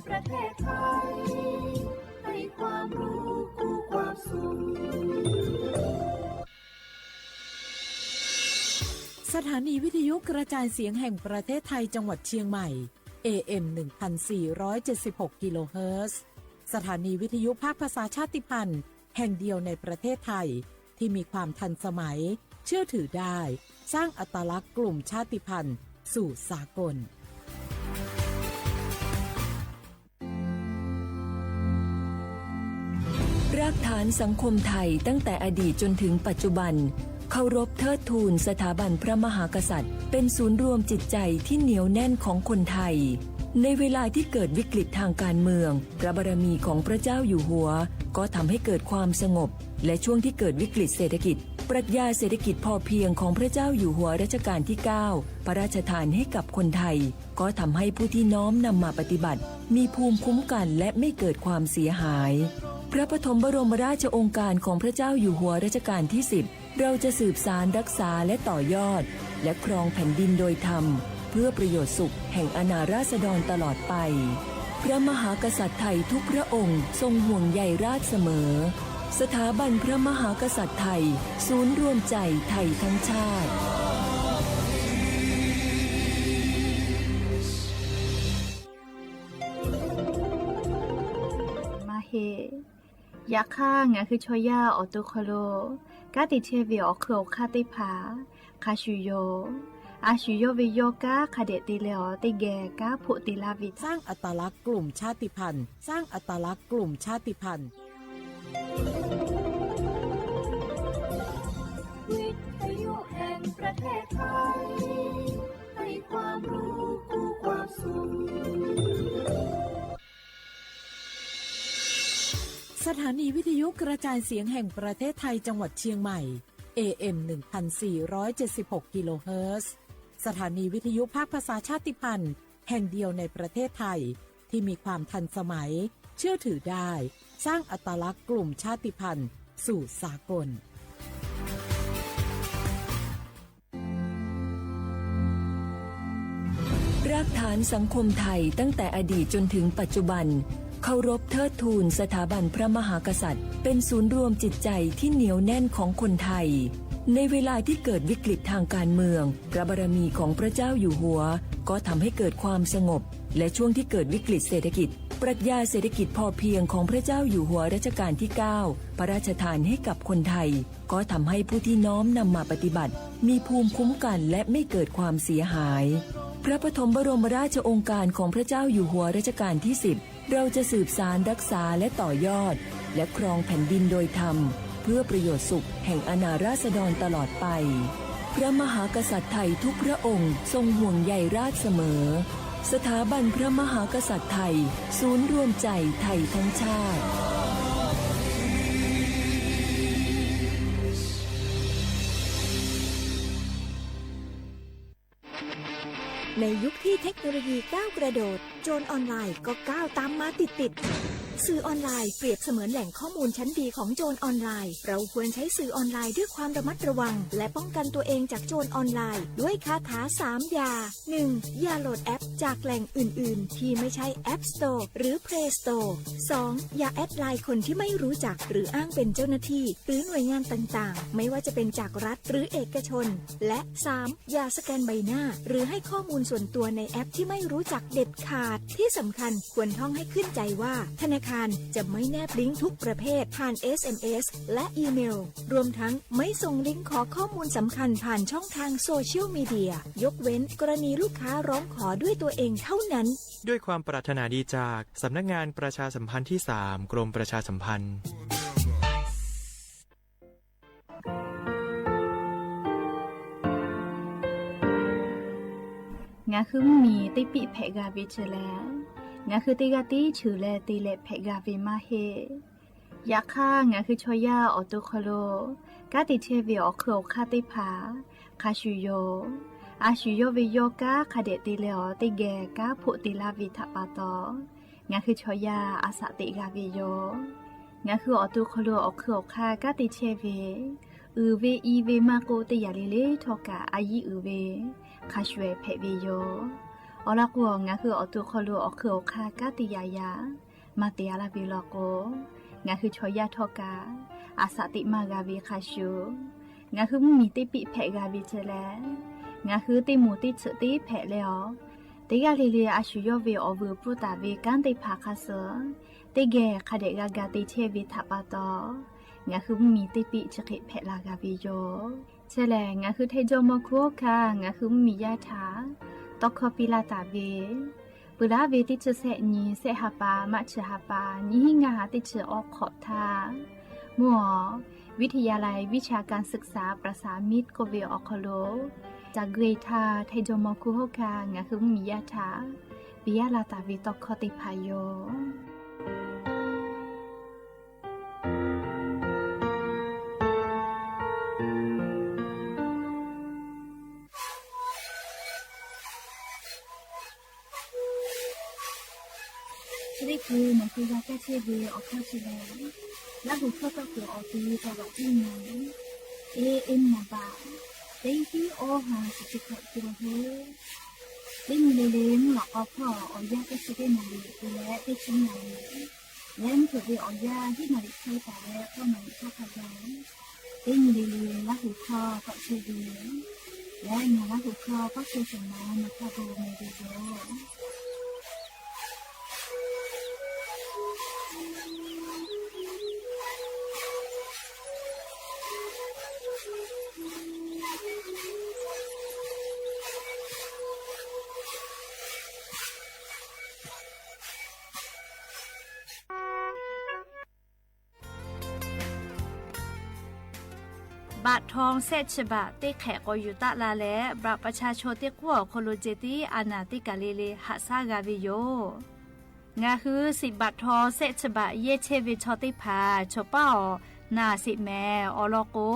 ประเทศไทย ให้ความรู้คู่ความสุข สถานีวิทยุกระจายเสียงแห่งประเทศไทยจังหวัดเชียงใหม่ เอ เอ็ม หนึ่งพันสี่ร้อยเจ็ดสิบหก กิโลเฮิรตซ์ สถานีวิทยุภาคภาษาชาติพันธุ์แห่งเดียวในประเทศไทย ที่มีความทันสมัย เชื่อถือได้ สร้างอัตลักษณ์กลุ่มชาติพันธุ์สู่สากล รากฐานสังคมไทยตั้งแต่อดีตจนถึงปัจจุบัน เคารพเทิดทูนสถาบันพระมหากษัตริย์ เป็นศูนย์รวมจิตใจที่เหนียวแน่นของคนไทย ในเวลาที่เกิดวิกฤตทางการเมือง พระบารมีของพระเจ้าอยู่หัว ก็ทำให้เกิดความสงบ และช่วงที่เกิดวิกฤตเศรษฐกิจ ปรัชญาเศรษฐกิจพอเพียงของพระเจ้าอยู่หัวรัชกาลที่ เก้า พระราชทานให้กับคนไทย ก็ทำให้ผู้ที่น้อมนำมาปฏิบัติ มีภูมิคุ้มกันและไม่เกิดความเสียหาย พระปฐมบรมราชโองการของพระเจ้าอยู่หัวรัชกาลที่ สิบ เราจะสืบสานรักษาและต่อยอด และครองแผ่นดินโดยธรรม เพื่อประโยชน์สุขแห่งอาณาราษฎรตลอดไป พระมหากษัตริย์ไทยทุกพระองค์ทรงห่วงใยราษฎร์เสมอ สถาบันพระมหากษัตริย์ไทย ศูนย์รวมใจไทยทั้งชาติ maˇ heˆ. Yaꞈ hk'aˇ ngaˬ hui chaw yaˇ awˬ to hk'aw lo kanˉ te chehˇ ve awˬ hkui awˬ hk'aˇ teˇ hpaˍ hk'a shuˍ yoˬ. A shu yawˇ ve yawˇ kanˉ hk'a dehꞈ te leh awˬ teˇ geh kanˉ hpoˆ te laˇ ve สร้างอัตลักษณ์กลุ่มชาติพันธุ์ สร้างอัตลักษณ์กลุ่มชาติพันธุ์ วิทยุแห่งประเทศไทย ให้ความรู้คู่ความสุข สถานีวิทยุกระจายเสียงแห่งประเทศไทยจังหวัดเชียงใหม่ เอ เอ็ม หนึ่งพันสี่ร้อยเจ็ดสิบหก กิโลเฮิรตซ์ สถานีวิทยุภาคภาษาชาติพันธุ์แห่งเดียวในประเทศไทย ที่มีความทันสมัย เชื่อถือได้ สร้างอัตลักษณ์กลุ่มชาติพันธุ์สู่สากล รากฐานสังคมไทยตั้งแต่อดีตจนถึงปัจจุบัน เคารพเทิดทูนสถาบันพระมหากษัตริย์ เป็นศูนย์รวมจิตใจที่เหนียวแน่นของคนไทย ในเวลาที่เกิดวิกฤตทางการเมือง พระบารมีของพระเจ้าอยู่หัว ก็ทำให้เกิดความสงบ และช่วงที่เกิดวิกฤตเศรษฐกิจ ปรัชญาเศรษฐกิจพอเพียงของพระเจ้าอยู่หัวรัชกาลที่ เก้า พระราชทานให้กับคนไทย ก็ทำให้ผู้ที่น้อมนำมาปฏิบัติ มีภูมิคุ้มกันและไม่เกิดความเสียหาย พระปฐมบรมราชโองการของพระเจ้าอยู่หัวรัชกาลที่ สิบ เราจะสืบสานรักษาและต่อยอด และครองแผ่นดินโดยธรรม เพื่อประโยชน์สุขแห่งอาณาราษฎรตลอดไป พระมหากษัตริย์ไทยทุกพระองค์ทรงห่วงใยราษฎร์เสมอ สถาบันพระมหากษัตริย์ไทย ศูนย์รวมใจไทยทั้งชาติ ในยุคที่เทคโนโลยีก้าวกระโดด โจรออนไลน์ก็ก้าวตามมาติดๆ สื่อออนไลน์เปรียบเสมือนแหล่งข้อมูลชั้นดีของโจรออนไลน์ เราควรใช้สื่อออนไลน์ด้วยความระมัดระวัง และป้องกันตัวเองจากโจรออนไลน์ ด้วยคาถาสามอย่า หนึ่ง อย่าโหลดแอปจากแหล่งอื่นๆ ที่ไม่ใช่ App Store หรือ Play Store สอง อย่าแอดไลน์คนที่ไม่รู้จัก หรืออ้างเป็นเจ้าหน้าที่ หรือหน่วยงานต่างๆ ไม่ว่าจะเป็นจากรัฐหรือเอกชน และ สาม อย่าสแกนใบหน้า หรือให้ข้อมูลส่วนตัวในแอปที่ไม่รู้จักเด็ดขาด ที่สำคัญควรท่องให้ขึ้นใจว่า ธนาคารจะไม่แนบลิงก์ทุกประเภทผ่าน เอส เอ็ม เอส และอีเมล รวมทั้งไม่ส่งลิงก์ขอข้อมูลสำคัญผ่านช่องทางโซเชียลมีเดีย ยกเว้นกรณีลูกค้าร้องขอด้วยตัวเองเท่านั้น ด้วยความปรารถนาดีจากสำนักงานประชาสัมพันธ์ที่ สาม กรมประชาสัมพันธ์ Ngaˬ hui mvuhˇ miˬ teˇ piˆ hpehꞈ g'a ve chi lehˬ, ngaˬ hui teˇ g'aˇ tiˉ cheuˬ leh te leh hpehꞈ g'a ve maˇ heˆ. Yaꞈ hk'aˇ, ngaˬ hui chaw yaˇ awˬ to hk'aw lo kanˉ te chehˇ ve awˬ hkui awˬ hk'aˇ teˇ hpaˍ hk'a shuˍ yoˬ. A shu yawˇ ve yawˇ kanˉ hk'a dehꞈ te leh awˬ teˇ geh kanˉ hpoˆ te laˇ ve htaꞈ pa taw, ngaˬ hui chaw yaˇ a shaꞈ teꞈ g'a ve yoˬ. Ngaˬ hui awˬ to hk'aw lo awˬ hkui awˬ hk'aˇ kanˉ te chehˇ ve, uiˍ ve i ve maˇ k'oˆ, teˇ yanˇ le le htawˇ kaꞈ a yiˇ uiˍ ve hk'a shuˍ hpehꞈ ve yoˬ. Awˬ lawn k'o, ngaˬ hui awˬ to hk'aw lo awˬ hk'eun awˬ hk'aˇ kanˉ te yaꞈ yaꞈ maˇ te a laˇ ve law k'o, ngaˬ hui chaw yaˇ htawˇ kaꞈ a shaꞈ teꞈ maˇ g'a ve hk'a shuˍ, ngaˬ hui mvuhˇmiˬ teˇ piˆ hpehꞈ g'a ve chi leh, ngaˬ hui teˇ moˍ teˇ tsuhꞈ teˇ hpehꞈ leh awˬ, teˇ g'aˇ le le a shu yawˇ ve awˬ vuiˬ pfuhˇ taˍ ve kanˉ teˇ hpaˍ hk'a suh teˇ geh hk'a dehꞈ g'a ga te chehˇ ve htaꞈ pa taw, ngaˬ hui mvuhˇmiˬ teˇ piˆ chi hk'e hpehꞈ la g'a ve yoˬ. Chi lehˬ, ngaˬ hui Htaiˇ jawˇmawˇ hkunˉ hawˉ hkanˇ ngaˬ hui mvuhˇmiˬ yaˇ htaꞈ tawˇ hkawˇ piˇ laˇ taˍ ve, peuˬ laˉ ve teˇ chi sehˆ nyi, sehˆ ha pa, March ha pa, nyiˇ hinˉ ngaˇ ha teˇ chi awˬ hk'awꞈ htaˇ, mvuhˇ awˬ วิทยาลัยวิชาการศึกษา ประสานมิตร k'oˆ ve awˬ hk'aw lo, ca gui htaˇ Htaiˇ jawˇmawˇ hkunˉ hawˉ hkanˇ ngaˬ hui mvuhˇmiˬ yaˇ htaꞈ piˇ laˇ taˍ ve tawˇ hkawˇ teˇ hpaˍ yoˬ. Chi teˇ hkui nawˬ hui g'a kaˇ chehˇ ve awˬ hkawˇ chi lehˬ, Laˇ huˍ hkawˇ tawˇ kuiˬ awˬ te taw laꞈ tiˉ nyi, eˇ eˇ naˍ baꞈ, teˇ hiˉ awˇ ha shiˍ chi hkawꞈ te la heˉ. Teˇ nyi le le mvuhˇ lawꞈ k'aw hpawˇ awˬ yanˇ teˇ chi teˇ naˍ riˍ te leh teˇ chi naˍ riˍ, leh mvuhˇ hpeuꞈ ve awˬ yanˇ hiˉ naˍ riˍ chehˇ taˍ leh k'awˇ naˍ riˍ htaˇ hk'a gaˬ, teˇ nyi le le Laˇ huˍ hkawˇ tawˆ chehˇ ve, leh ngaˬ Laˇ huˍ hkawˇ tawˆ chehˇ shawˍ ma nawˬ hk'a gaˬ meh ve yoˬ. Baꞈ htaw shehˆ chi baꞈ teˇ hk'ehꞈ k'awꞈ yuˬ taˆ la leh, บัตรประชาชน teˇ k'uˉ awˬ hk'aw lo ceh tiˉ a naˍ teˇ kaˬ le le haꞈ shaˉ g'a ve yoˬ. Ngaˬ hui สิทธิ์บัตรทอง shehˆ chi baꞈ yehˇ chehˇ ve chaw teˇ hpaˍ chawˬ paˉ awˬ naˍ sheˍ mehˍ. Awˬ lawn k'o,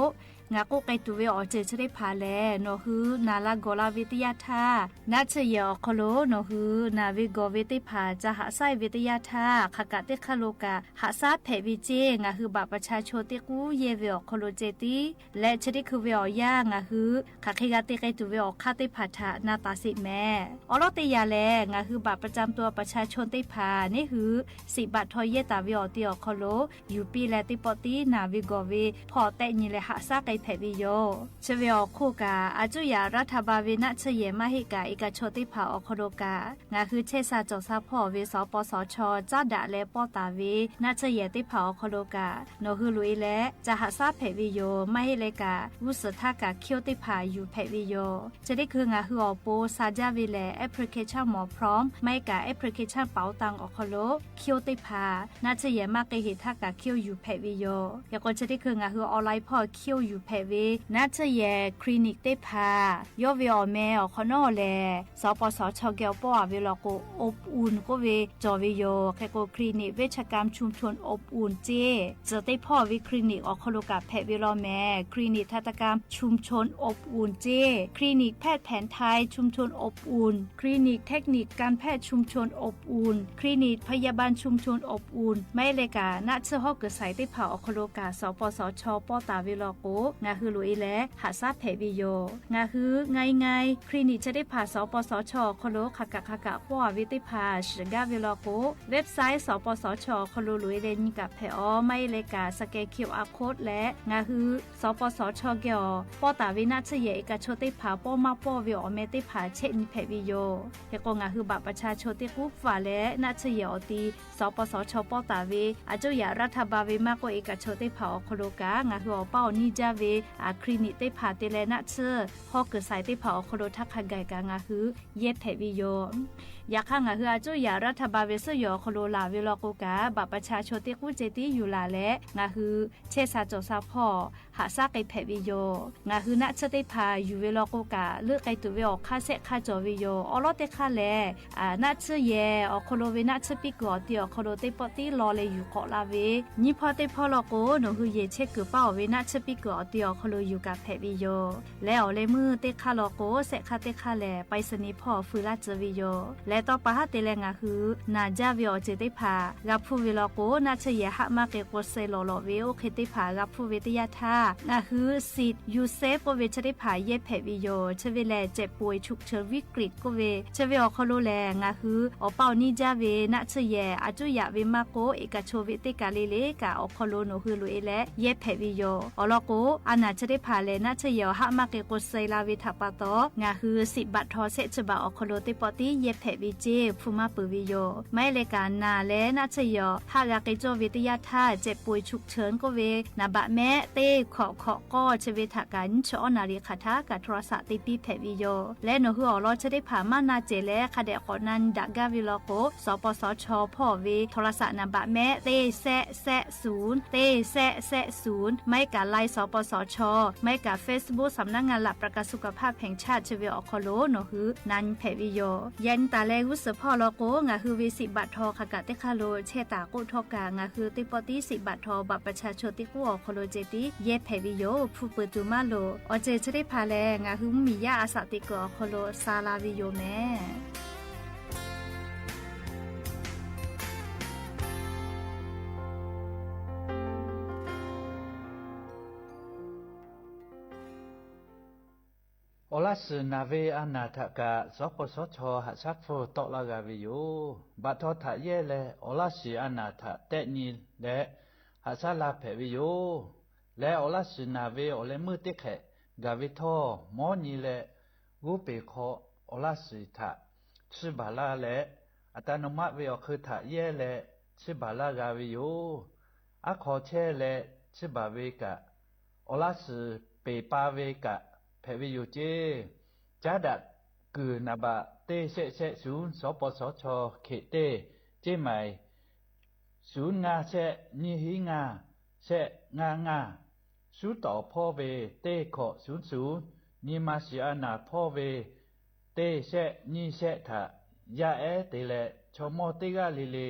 ngaˬ k'oˆ k'ai tuˬ ve awˬ ceuˬ chi teˇ hpaˍ lehˬ, nawˬ hui naˍ la gawˬ la ve teˇ yanˇ htaˇ, naˆ tsuhˇ yehˬ awˬ hk'aw lo nawˬ hui naˍ ve gawˬ ve teˇ hpaˍ ca haꞈ shaˉ ve teˇ yanˇ htaˇ, hk'aˬ kaꞈ teˇ hk'aˇ lo kaꞈ haꞈ shaˉ hpehꞈ ve ceˇ. Ngaˬ hui บัตรประชาชน teˇ k'uˉ yehˇ ve awˬ hk'aw lo ceh tiˉ leh, chi teˇ hkui ve awˬ yanˇ ngaˬ hui hk'aˬ hk'e g'a te k'ai tuˬ ve awˬ hk'aˇ teˇ hpaˍ htaꞈ na taˍ sheˍ mehˍ. Awˬ lawn teˇ yanˇ lehˬ, ngaˬ hui บัตรประจำตัวประชาชน teˇ hpaˍ neˉ hui สิทธิ์บัตรทอง yehˇ taˍ ve awˬ ti awˬ hk'aw lo yuˬ piˇ leh, teˇ pawˆ tiˉ naˍ ve gawˬ ve hpawˇ tehˆ nyi leh haꞈ shaˉ k'ai hpehꞈ ve yoˬ. Chi ve awˬ hk'oˆ kaꞈ, a cuˇ yaꞈ รัฐบาล ve naˆ tsuhˇ yehˬ maˇ heˆ kaꞈ, เอกชน teˇ hpaˍ awˬ hk'aw lo kaꞈ, ngaˬ hui chehˇ sha cawˬ sha hpawˇ ve สปสช caˉ daꞈ leh pawˇ taˍ ve naˆ tsuhˇ yehˬ teˇ hpaˍ awˬ hk'aw lo kaꞈ, nawˬ hui loꞈ e leh ca haꞈ shaˉ hpehꞈ ve yoˬ. Maˇ heˆ leh kaꞈ, g'uˇ suhˍ htaˇ kaꞈ คิว teˇ hpaˍ yuˬ hpehꞈ ve yoˬ. Chi teˇ hkui ngaˬ hui awˬ pon sha jaˇ ve lehˬ, application mawˬ พร้อม maˇ heˆ kaꞈ application เป๋าตัง awˬ hk'aw lo คิว teˇ hpaˍ naˆ tsuhˇ yehˬ maˇ k'e heˍ htaˇ kaꞈ คิว yuˬ hpehꞈ ve yoˬ. Hk'e k'o, chi teˇ hkui ngaˬ hui online hpawˇ คิว yuˬ hpehꞈ ve naˆ tsuhˇ yehˬ คลินิก teˇ hpaˍ yawˇ ve awˬ meh awˬ hk'awꞈ nawˉ lehˬ, สปสช geh awˬ pawˆ a ve law k'o, อบอุ่น k'oˆ ve cawˬ ve yoˬ. Hk'e k'o, คลินิกเวชกรรมชุมชนอบอุ่น ceˇ, tcuhˬ teˇ hpawˇ ve คลินิก awˬ hk'aw lo kaꞈ hpehꞈ ve law mehˍ. คลินิกทันตกรรมชุมชนอบอุ่น ceˇ, คลินิกแพทย์แผนไทยชุมชนอบอุ่น คลินิกเทคนิคการแพทย์ชุมชนอบอุ่น คลินิกพยาบาลชุมชนอบอุ่น maˇ heˆ leh kaꞈ, naˆ tsuhˇ hawˉ kuiˬ saiˍ teˇ hpaˍ awˬ hk'aw lo kaꞈ สปสช pawˇ taˍ ve law k'o, ngaˬ hui loꞈ e leh haꞈ shaˉ hpehꞈ ve yoˬ. Ngaˬ hui ง่ายๆ คลินิก chi teˇ hpaˍ สปสช awˬ hk'aw lo hk'aˬ kaꞈ hk'aˬ kaꞈ pawˇ a ve teˇ hpaˍ shiˍ gaˇ ve law k'o, website สปสช awˬ hk'aw lo loꞈ e leh nyi kaꞈ hpehꞈ awˬ. Maˇ heˆ leh kaꞈ, scan QR code leh ngaˬ hui สปสช geh awˬ pawˇ taˍ ve naˆ tsuhˇ yehˬ เอกชน teˇ hpaˍ pawˇ maˇ pawˇ ve awˬ meh teˇ hpaˍ chehˇ nyi hpehꞈ ve yoˬ. Hk'e k'o, ngaˬ hui บัตรประชาชน teˇ k'uˉ hpaˍ leh naˆ tsuhˇ yehˬ awˬ ti สปสช pawˇ taˍ ve a cuˇ yaꞈ รัฐบาล ve maˇ k'oˆ, เอกชน teˇ hpaˍ awˬ hk'aw lo kaꞈ, ngaˬ hui awˬ paˇ awˬ niˇ jaˇ ve คลินิก teˇ hpaˍ te leh naˆ tsuhˇ hawˉ kuiˬ saiˍ teˇ hpaˍ awˬ hk'aw lo htaˇ hk'a gaˬ kaꞈ ngaˬ hui yehˇ hpehꞈ ve yoˬ. Yaꞈ hk'aˇ, ngaˬ hui a cuˇ yaꞈ รัฐบาล ve suhˉ yehˬ awˬ hk'aw lo laˬ ve law k'o kaꞈ, บัตรประชาชน teˇ k'uˉ ceh tiˉ yuˬ laˬ leh, ngaˬ hui chehˇ sha cawˬ sha hpawˇ haꞈ shaˉ k'ai hpehꞈ ve yoˬ. Ngaˬ hui naˆ tsuhˇ teˇ hpaˍ yuˬ ve law k'o kaꞈ, leuˆ k'ai tuˬ ve awˬ hk'aˇ shehˆ hk'aˇ cawˬ ve yoˬ. Awˬ lawn teˇ hk'aˇ lehˬ, naˆ tsuhˇ yehˬ awˬ hk'aw lo ve naˆ tsuhˇ piˇ kuiˬ awˬ ti awˬ hk'aw lo teˇ pawˆ tiˉ law leh yuˬ k'awꞈ la ve, nyiˇ hpawˇ teˇ hpawˇ law k'o, nawˬ hui yehˬ chehˇ kuiˬ paˇ awˬ ve naˆ tsuhˇ piˇ kuiˬ awˬ ti awˬ hk'aw lo yuˬ kaꞈ hpehꞈ ve yoˬ. Leh awˬ leh meuˇ teˇ hk'aˇ law k'o, shehˆ hk'aˇ teˇ hk'aˇ lehˬ, ไปรษณีย์ hpawˇ feu laˇ tcuh ve yoˬ. Leh tawˇ pa haˉ te leh ngaˬ hui naˬ jaˇ ve awˬ ceuˬ teˇ hpaˍ g'a hpuˇ ve law k'o, naˆ tsuhˇ yehˬ haˆ maˇ k'e k'o suh lawˬ lawꞈ ve oˇ hk'e teˇ hpaˍ g'a hpuˇ ve teˇ yanˇ htaˇ, ngaˬ hui Seed Yourself k'oˆ ve chi teˇ hpaˍ yehˇ hpehꞈ ve yoˬ. Chi ve lehˬ เจ็บป่วยฉุกเฉินวิกฤต k'oˆ ve, chi ve awˬ hk'aw lo lehˬ ngaˬ hui awˬ pa awˬ niˇ jaˇ ve naˆ tsuhˇ yehˬ a cuˉ yaꞈ ve maˇ k'oˆ, eˍ kaꞈ cho ve teˇ kaˬ le le kaꞈ awˬ hk'aw lo nawˬ hui loꞈ e leh yehˇ hpehꞈ ve yoˬ. Awˬ lawn k'o, a naˬ chi teˇ hpaˍ lehˬ naˆ tsuhˇ yehˬ awˬ haˆ maˇ k'e k'o suh la ve htaꞈ pa taw, ngaˬ hui Seed baꞈ htaw shehˆ chi baꞈ awˬ hk'aw lo teˇ pawˆ tiˉ yehˇ hpehꞈ ve ceˇ hpu maˇ peuˬ ve yoˬ. Maˇ heˆ leh kaꞈ naˬ leh naˆ tsuhˇ yehˬ awˬ haˆ g'a k'e cawˇ ve teˇ yanˇ htaˇ เจ็บป่วยฉุกเฉิน k'oˆ ve naˍ baꞈ mehˆ teˇ hkawꞈ hkawꞈ k'awˇ chi ve htaꞈ kaꞈ nyiˇ chi awˉ naˍ riˍ hk'aˬ htaˇ kaꞈ โทรศัพท์ te piˇ hpehꞈ ve yoˬ. Leh nawˬ hui awˬ lawn chi teˇ hpaˍ maˇ na cehˬ leh hk'a dehꞈ k'awꞈ na nyi daꞈ gaˇ ve law k'o, สปสช hpawˇ ve โทรศัพท์ naˍ baꞈ mehˆ teˇ shehˆ shehˆ ศูนย์ teˇ shehˆ shehˆ ศูนย์, maˇ heˆ kaꞈ ไลน์ สปสช, maˇ heˆ kaꞈ เฟซบุ๊ก สำนักงานหลักประกันสุขภาพแห่งชาติ chi ve awˬ hk'aw lo nawˬ hui na nyi hpehꞈ ve yoˬ. Yaꞈ nyi taˍ leh g'uˇ suhˍ hpawˇ law k'o, ngaˬ hui ve Seed baꞈ htaw hk'a kaꞈ teˇ hk'aˇ lo chehˇ taˍ k'oˆ htawˇ kaꞈ, ngaˬ hui teˇ pawˆ tiˉ Seed baꞈ htaw บัตรประชาชน teˇ k'oˆ awˬ hk'aw lo ceh tiˉ yehˇ hpehꞈ ve yoˬ. Hpu peuˬ tuˬ maˇ loˍ. Awˬ ceuˬ chi teˇ hpaˍ lehˬ, ngaˬ hui mvuhˇmiˬ yaˇ a shaꞈ teꞈ kuiˬ awˬ hk'aw lo sha la ve yoˬ mehˍ. Awˬ laˇ shiˍ naˬ ve a naˬ htaꞈ kaꞈ สปสช haꞈ shaˉ hpfuhˇ tawˆ laˇ g'a ve yoˬ. Baꞈ htaw htaꞈ yehˇ leh awˬ laˇ shiˍ a naˬ htaꞈ tehˆ nyi leh haꞈ shaˉ la hpehꞈ ve yoˬ. Leh awˬ laˇ shiˍ naˬ ve awˬ leh meuˇ teˇ hk'ehꞈ gaˬ ve htawˇ, mawˉ nyi leh g'oˇ peˬ hk'aw awˬ laˇ shiˍ htaꞈ chiˇ baˬ laˇ leh, อัตโนมัติ ve awˬ hk'eun htaꞈ yehˇ leh chiˇ baˬ laˇ g'a ve yoˬ. Aˉ hk'aw chehˇ leh chiˇ baˬ ve kaꞈ, awˬ laˇ shiˍ peˬ pa ve kaꞈ hpehꞈ ve yoˬ ceˇ. Caˉ daꞈ kuiˬ naˍ baꞈ teˇ shehˆ shehˆ ศูนย์ สปสช เขต teˇ, ceˇ maiˍ ศูนย์ ngaˇ shehˆ nyiˇ hiˉ ngaˇ shehˆ ngaˇ ngaˇ, suˉ tawˍ hpawˇ ve teˇ hkawꞈ ศูนย์ ศูนย์, nyi ma shiˍ a naˬ hpawˇ ve teˇ shehˆ nyiˇ shehˆ htaꞈ yaˇ ehˉ te leh chaw mawˇ teˇ g'aˇ le le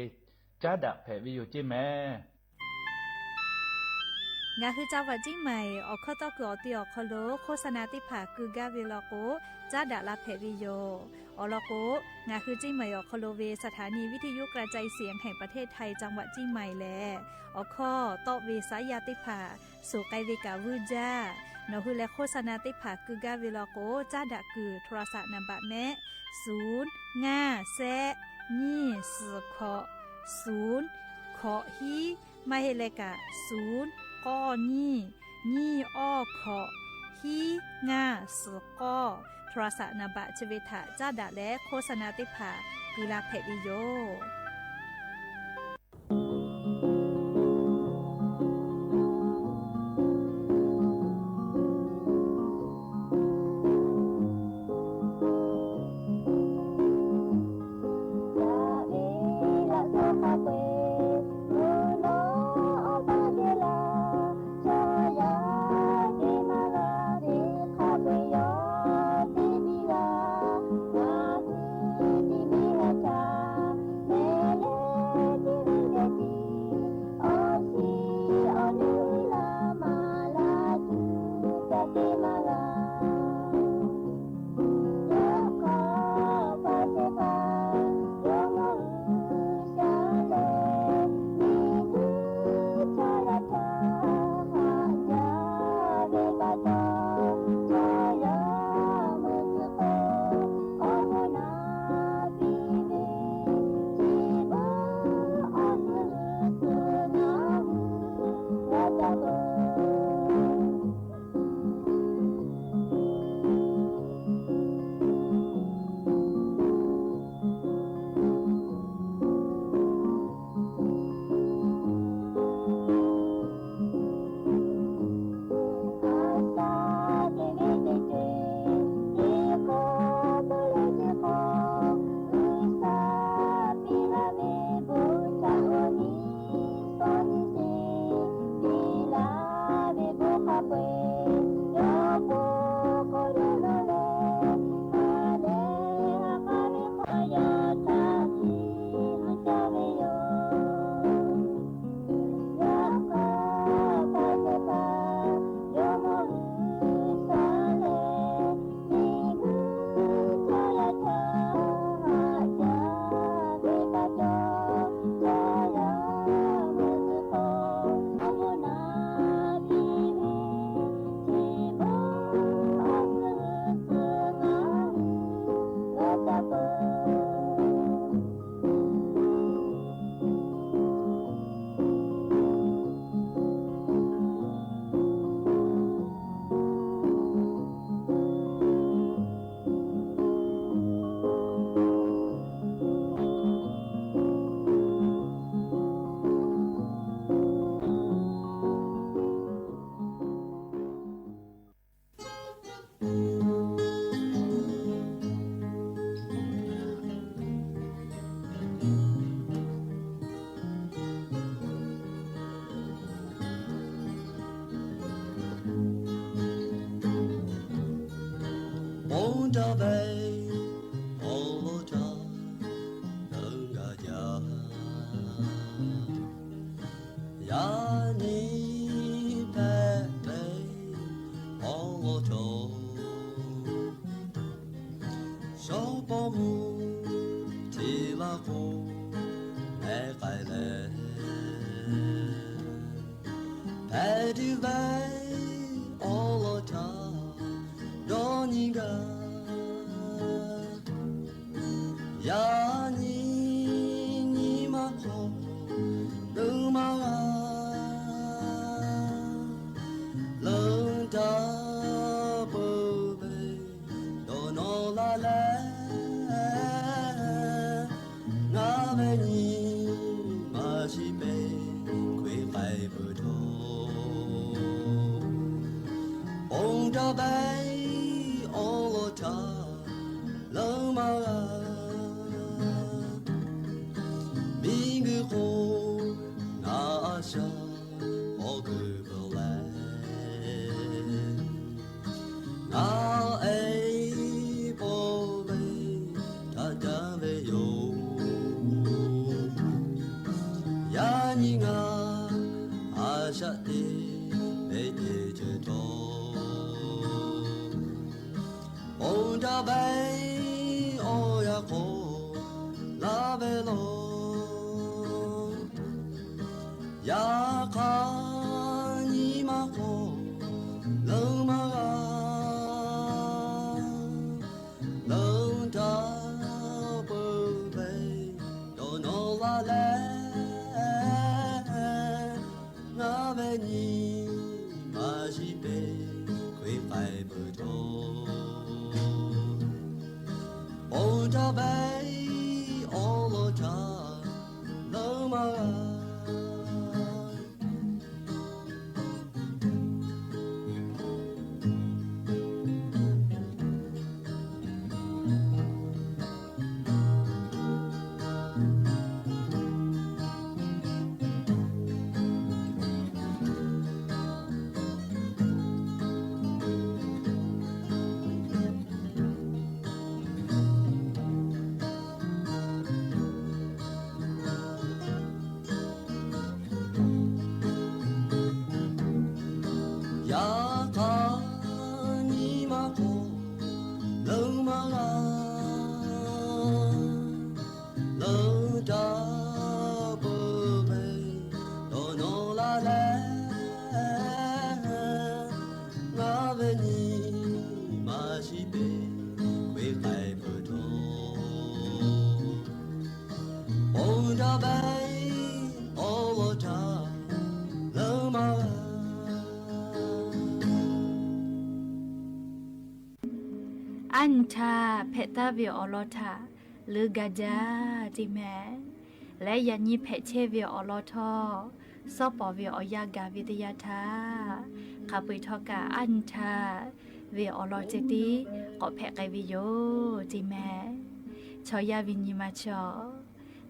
caˉ daꞈ hpehꞈ ve yoˬ ceˇ mehˍ. Ngaˬ hui จังหวัดเชียงใหม่ awˬ hkawˇ tawˇ kuiˬ awˬ te awˬ hk'aw lo โฆษณา teˇ hpaˍ keu gaˇ ve law k'o, caˉ daꞈ la hpehꞈ ve yoˬ. Awˬ lawn k'o, ngaˬ hui เชียงใหม่ awˬ hk'aw lo ve สถานีวิทยุกระจายเสียงแห่งประเทศไทย จังหวัดเชียงใหม่ lehˬ, awˬ hkawˇ tawˆ ve saˉ yaˇ teˇ hpaˍ suhˍ k'ai ve kaꞈ vuiˇ jaˇ. Nawˬ hui leh โฆษณา teˇ hpaˍ keu gaˇ ve law k'o, caˉ daꞈ kuiˬ โทรศัพท์ naˍ baꞈ mehˆ ศูนย์ ngaˇ shehˆ nyiˇ suhˍ hkawꞈ ศูนย์ hkawꞈ hiˉ, maˇ heˆ leh kaꞈ ศูนย์ k'awˇ nyiˇ nyiˇ awˇ hkawꞈ hiˉ ngaˇ suhˍ k'awˇ โทรศัพท์ naˍ baꞈ chi ve htaꞈ caˉ daꞈ leh โฆษณา teˇ hpaˍ keu la hpehꞈ ve yoˬ. Taˇ ve awˬ lawn htaꞈ leuˉ gaˇ jaˇ. Yaꞈ nyi hpehꞈ ve awˬ lawn htaꞈ shawˉ pawˇ mvuh hti laˇ k'o, mehˉ k'ai leh, hpehꞈ tuˬ ve awˬ lawn htaꞈ dawˇ nyi gaˇ. Yaꞈ nyi nyi ma hk'aw leuˉ maˇ g'a, leuˉ daꞈ peuˬ ve dawˇ nawˬ laˇ leh, ngaˬ ve nyi ma shiˍ pehˍ hk'e k'ai peuˬ htawˇ, ponˬ daꞈ ve awˬ lawn htaꞈ leuˉ maˇ g'a. Miˬguiˬ hk'oˆ ngaˬ a shaꞈ k'awꞈ kuiˬ peuˬ leh, ngaˬ e paw ve htaꞈ jaˇ ve yoˬ. Yaꞈ nyi ngaˬ a shaꞈ teˇ ve teˇ ceuˬ htawˇ, ponˬ daꞈ ve awˬ yanˇ k'awꞈ laˇ ve law. Yaꞈ hk'aˇ nyi ma hk'aw leuˉ maˇ g'a, leuˉ daꞈ peuˬ ve dawˇ nawˬ laˇ leh, ngaˬ ve nyi ma shiˍ pehˍ hk'e k'ai peuˬ htawˇ, ponˬ daꞈ ve awˬ lawn htaꞈ leuˉ maˇ g'a. Yaꞈ hk'aˇ nyi ma hk'aw leuˉ maˇ g'a, leuˉ daꞈ peuˬ ve dawˇ nawˬ laˇ leh, ngaˬ ve nyi ma shiˍ pehˍ hk'e k'ai peuˬ htawˇ, ponˬ daꞈ ve awˬ lawn htaꞈ leuˉ maˇ g'a. Aˉ nyi htaˇ hpehꞈ taˍ ve awˬ lawn htaꞈ leuˉ gaˇ jaˇ teˇ mehˍ leh, yaꞈ nyi hpehꞈ chehˇ ve awˬ lawn htawˇ, suhˉ pawˍ ve awˬ yanˇ gaˬ ve teˇ yanˇ htaˇ, hk'a peu-eˬ htawˇ kaꞈ aˉ nyi htaˇ ve awˬ lawn ceh tiˉ k'awꞈ hpehꞈ k'ai ve yoˬ teˇ mehˍ. Chaw yaˇ ve nyi ma chaw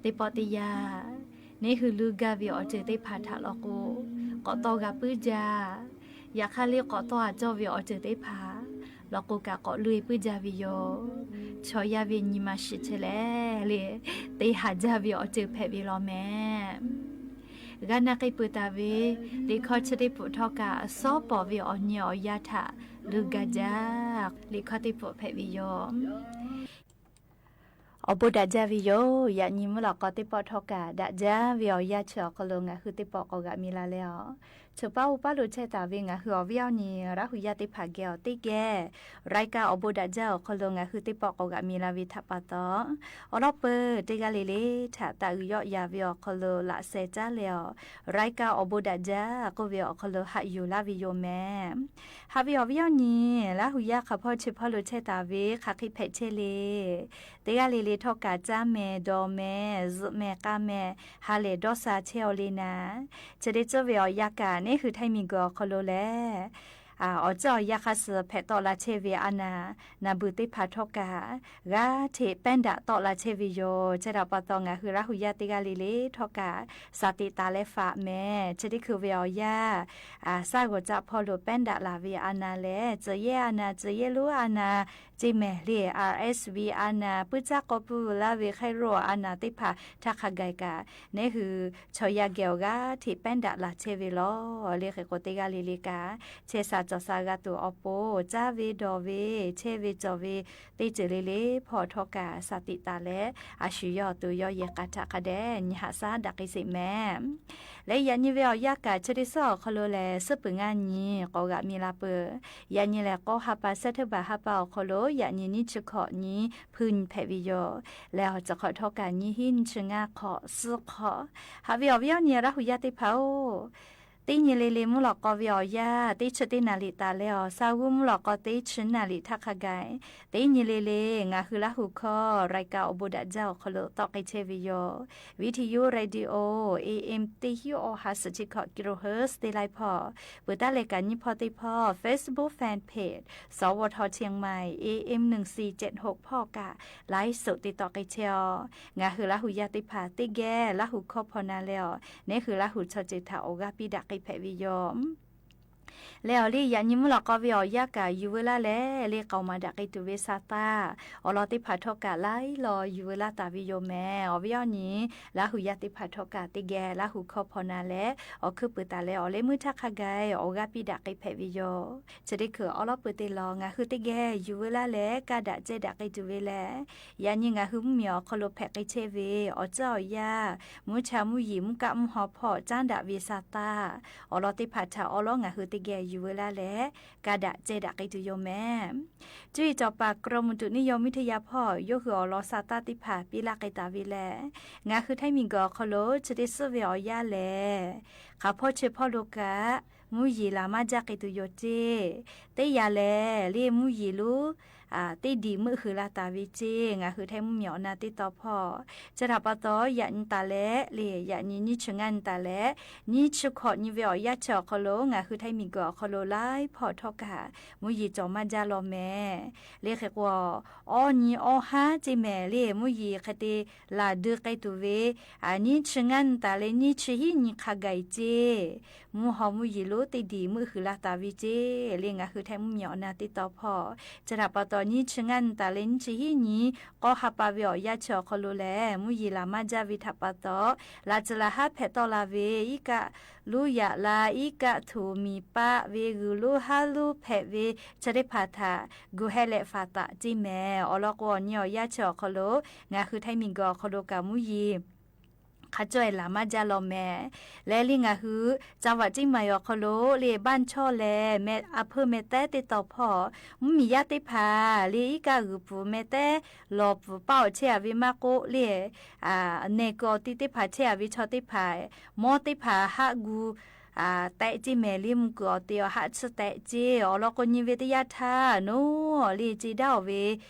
teˇ pawˆ teˇ yanˇ, neˇ hui leuˉ gaˇ ve awˬ ceuˬ teˇ hpaˍ htaꞈ law k'o, k'awꞈ tawˇ g'a puiˉ jaˇ. Yaꞈ hk'aˇ le, k'awꞈ tawˇ haˍ cawˇ ve awˬ ceuˬ teˇ hpaˍ law k'o kaꞈ, k'awꞈ loꞈ-e puiˉ jaˇ ve yoˬ. Chaw yaˇ ve nyi ma shiˍ chehˇ leh le, te haˍ jaˇ ve awˬ ceuˬ hpehꞈ ve law mehˍ. G'a na k'ai peuˬ taˍ ve liꞈ hkawˇ chi teˇ pawˆ htawˇ kaꞈ, suhˉ pawˍ ve awˬ nyi awˬ yanˇ htaꞈ leuˉ gaˇ jaˇ liꞈ hkawˇ teˇ pawˆ hpehꞈ ve yoˬ. Awˬ bon daꞈ jaˇ ve yoˬ. Yaꞈ nyi mvuhˇ lawꞈ k'aw teˇ pawˆ htawˇ kaꞈ, daꞈ jaˇ ve awˬ yanˇ chi awˬ hk'aw lo ngaˬ hui teˇ pawˆ k'awꞈ g'aꞈ mi la leh a, choˬ paˉ uˉ paˉ lo chehˇ taˍ ve ngaˬ hui awˬ viˉ awˬ nyi Laˇ hu yaˇ teˇ hpaˍ geh awˬ teˇ geh, รายการ awˬ bon daꞈ jaˇ awˬ hk'aw lo ngaˬ hui teˇ pawˆ k'awꞈ g'aꞈ mi la ve htaꞈ pa taw, awˬ lawn peuˬ teˇ g'aˇ le le htaꞈ taˍ uiˍ yawˆ yan ve awˬ hk'aw lo laꞈ sheh caˉ leh a, รายการ awˬ bon daꞈ jaˇ k'oˆ ve awˬ hk'aw lo haꞈ yuˬ laˇ ve yoˬ mehˍ. Haꞈ ve awˬ viˉ awˬ nyi, Laˇ hu yaˇ hk'aˬ hpawˇ chi hpawˇ lo chehˇ taˍ ve hk'aˬ hk'e hpehꞈ chehˇ le. Teˇ g'aˇ le le htawˇ kaꞈ caˇ mehˍ, dawˬ mehˍ, zuhꞈ mehˍ, k'a mehˍ, ha lehˬ dawˇ sha chehˇ aw le naˍ. Chi teˇ ceuˬ ve awˬ yanˇ kaꞈ neˇ hui htaiˇ miˬ guiˬ awˬ hk'aw lo lehˬ, awˬ ceuˬ awˬ yanˇ hk'a suh hpehꞈ tawˆ la chehˇ ve a naˍ, naˍ beuˬ teˇ hpaˍ htawˇ kaꞈ g'aˇ hteꞈ pehˉ daꞈ tawˆ la chehˇ ve yoˬ. Chi htaꞈ pa taw ngaˬ hui Laˇ hu yaˇ teˇ g'aˇ le le htawˇ kaꞈ สติ taˍ leh faꞈ mehˍ. Chi teˇ hkui ve awˬ yanˇ, shaˉ g'awˬ caˆ hpawˇ lo pehˉ daꞈ laˬ ve a naˍ lehˬ, tcuh yehˇ a naˍ, tcuh yehˇ lonˉ a naˍ, ceˇ mehˍ le. RSV a naˍ, puiˉ caˇ k'aw pui laˇ ve hk'e roˬ a naˍ teˇ hpaˍ htaˇ hk'a gaˬ kaꞈ, neˇ hui chaw yaˇ geh awˬ g'aˇ hteꞈ pehˉ daꞈ laˬ chehˇ ve lawˬ. Le hk'e k'o, teˇ g'aˇ le le kaꞈ chehˇ sha cawˬ sha g'a tuˬ awˬ pon, caˇ ve dawˬ ve, chehˇ ve cawˬ ve teˇ ceuˬ le le hpawˇ htawˇ kaꞈ shaˍ tiꞈ taˍ leh, a shu yawˇ awˬ to yawˇ yehˬ k'a htaꞈ hk'a dehꞈ nyi haꞈ shaˉ daꞈ k'ai sheˍ mehˍ. Leh yaꞈ nyi ve awˬ yanˇ kaꞈ, chi teˇ suhˉ awˬ hk'aw lo lehˬ, suhˉ peuˬ ngaˇ nyi k'awꞈ g'aꞈ mi la peuˬ. Yaꞈ nyi lehˬ, k'awˇ ha pa, September ha pa awˬ hk'aw lo yaꞈ nyi nyiˇ chi hkawꞈ nyi hpuiˇ nyi hpehꞈ ve yoˬ. Leh awˬ ceuˬ hk'awꞈ htawˇ kaꞈ nyiˇ hinˉ nyiˇ chi ngaˇ hk'awꞈ suhˉ hk'awꞈ. Haꞈ ve awˬ viˉ awˬ nyi Laˇ hu yaˇ teˇ hpaˍ-oˬ, teˇ nyi le le mvuhˇ lawꞈ k'aw ve awˬ yanˇ, teˇ chi teˇ naˍ riˍ taˍ leh awˬ, sa g'uˇ mvuhˇ lawꞈ k'aw teˇ chi naˍ riˍ htaˇ hk'a gaˬ, teˇ nyi le le ngaˬ hui Laˇ hu hkawˇ รายการ awˬ bon daꞈ jaˇ awˬ hk'aw lo tawˆ k'ai chehˇ ve yoˬ. Viˇ hteˇ yuˇ radio AM teˇ hinˉ awˬ ha suhˍ chi hkawꞈ kilohertz teˇ laiˉ hpawˇ, peuˬ taˉ leh kaꞈ nyiˇ hpawˇ teˇ hpawˇ Facebook fan page สวท เชียงใหม่ AM หนึ่งสี่เจ็ดหก hpawˇ kaꞈ ไลฟ์สด te tawˆ k'ai chehˇ-aˬ. Ngaˬ hui Laˇ hu yaˇ teˇ hpaˍ teˇ geh Laˇ hu hkawˇ hpaw na leh awˬ, neˇ hui Laˇ hu chaw ceuˬ htaꞈ awˬ g'aˇ piˇ daꞈ k'ai hpehꞈ ve yoˬ. Leh awˬ liˇ yaꞈ nyi mvuhˇ lawꞈ k'aw ve awˬ yanˇ kaꞈ yuˬ veu laˇ leh, le k'aoˍ maˍ daꞈ k'ai tuˬ ve sa taˇ awˬ lawn teˇ hpaˍ htawˇ kaꞈ laiˉ law yuˬ veu laˇ taˍ ve yoˬ mehˍ. Awˬ viˉ awˬ nyi Laˇ hu yaˇ teˇ hpaˍ htawˇ kaꞈ teˇ geh Laˇ hu hkawˇ hpaw na leh awˬ hkuiˉ puiˍ taˍ leh awˬ leh meuˇ htaˇ hk'a gaˬ awˬ g'aˇ piˇ daꞈ k'ai hpehꞈ ve yoˬ. Chi teˇ hkui awˉ lawˉ peuˬ te lawˬ ngaˬ hui teˇ geh yuˬ veu laˇ leh kaˇ daꞈ cehˇ daꞈ k'ai tuˬ ve lehˬ, yaꞈ nyi ngaˬ hui mvuhˇmiˬ awˬ hk'aw lo hpehꞈ k'ai chehˇ ve awˬ tcuhˉ awˬ yaˇ, mvuhˇ cha mvuhˇ yeˬ mvuhˇ kaˆ mvuhˇ haw hpawˇ caˉ daꞈ ve sa taˇ awˬ lawn teˇ hpaˍ htaꞈ awˉ lawˉ ngaˬ hui teˇ geh yuˬ veu laˇ leh kaˇ daꞈ cehˇ daꞈ k'ai tuˬ yoˬ mehˍ. Cuˇ yiˍ cawˬ paˍ กรมอุตุนิยมวิทยา hpawˇ yawˇ hui awˬ lawn sa taˇ teˇ hpaˍ piˇ laˇ k'ai taˍ ve lehˬ, ngaˬ hui Htaiˇ miˬguiˬ awˬ hk'aw lo chi teˇ suhˉ ve awˬ yanˇ lehˬ, hk'aˬ hpawˇ chi hpawˇ lo kaꞈ mvuhˇ yeˬ laˬ maˇ jaˇ k'ai tuˬ yoˬ ceˇ. Teˇ yanˇ lehˬ, le mvuhˇ yeˬ lonˉ teˇ diˬ meuˆ hui la taˍ ve ceˇ. Ngaˬ hui Htaiˇ mvuhˇmiˬ awˬ na teˇ taw hpawˇ chi htaꞈ pa taw, yaꞈ nyi taˍ leh le, yaꞈ nyi nyiˇ chi ngaˇ nyi taˍ leh nyiˇ chi hkawꞈ nyi ve awˬ yanˇ chi awˬ hk'aw lo ngaˬ hui Htaiˇ miˬguiˬ awˬ hk'aw lo laiˉ hpawˇ htawˇ kaꞈ mvuhˇ yeˬ cawˬ maˇ jaˇ law mehˍ. Le hk'e k'o, awˇ nyi awˇ haˉ ceˇ mehˍ le, mvuhˇ yeˬ hk'e te laˬ dui k'ai tuˬ ve, nyiˇ chi ngaˇ nyi taˍ leh nyiˇ chi hiˉ nyi hk'a gaˬ ceˇ. Mvuhˇ haw mvuhˇ yeˬ lonˉ teˇ diˬ meuˆ hui la taˍ ve ceˇ. Le ngaˬ hui Htaiˇ mvuhˇmiˬ awˬ na teˇ taw hpawˇ chi htaꞈ pa taw, nyiˇ chi ngaˇ nyi taˍ leh nyiˇ chi hiˉ nyi k'awˇ ha pa ve awˬ yanˇ chi awˬ hk'aw lo lehˬ, mvuhˇ yeˬ laˬ maˇ jaˇ ve htaꞈ pa taw, laꞈ tcuh laꞈ haˉ hpehꞈ tawˆ la ve iˉ kaˆ luˇ yaꞈ la, iˉ kaˆ htuꞈ miˬ paˆ ve g'uiˬ lonˉ haˉ lonˉ hpehꞈ ve chi teˇ hpaˍ htaꞈ gu heh leh faˍ taˍ ceˇ mehˍ. Awˬ lawn k'o, awˬ nyi awˬ yanˇ chi awˬ hk'aw lo ngaˬ hui Htaiˇ miˬguiˬ awˬ hk'aw lo kaꞈ mvuhˇ yeˬ hk'a cawˇ-e laˬ maˇ jaˇ law mehˍ. Leh le ngaˬ hui จังหวัดเชียงใหม่ awˬ hk'aw lo le บ้านช่อง leh meh a hpeuˇ meh tehˉ teˇ taw hpawˇ mvuhˇmiˬ yaˇ teˇ hpaˍ le iˉ kaˆ g'uiˬ pfuhˍ meh tehˉ lawˬ pfuhˍ paˆ awˬ chehˇ a ve maˇ k'oˆ le, nehˬ kuiˬ awˬ ti teˇ hpaˍ chehˇ a ve chaw teˇ hpaˍ mawˇ teˇ hpaˍ haˆ gu tehꞈ ceˇ mehˍ. Le mvuhˇ kuiˬ awˬ te awˬ haˆ tsuhˇ tehꞈ ceˇ. Awˬ lawn k'o, nyi ve teˇ yanˇ htaˇ nawˉ le ceˇ daˇ-oˬ ve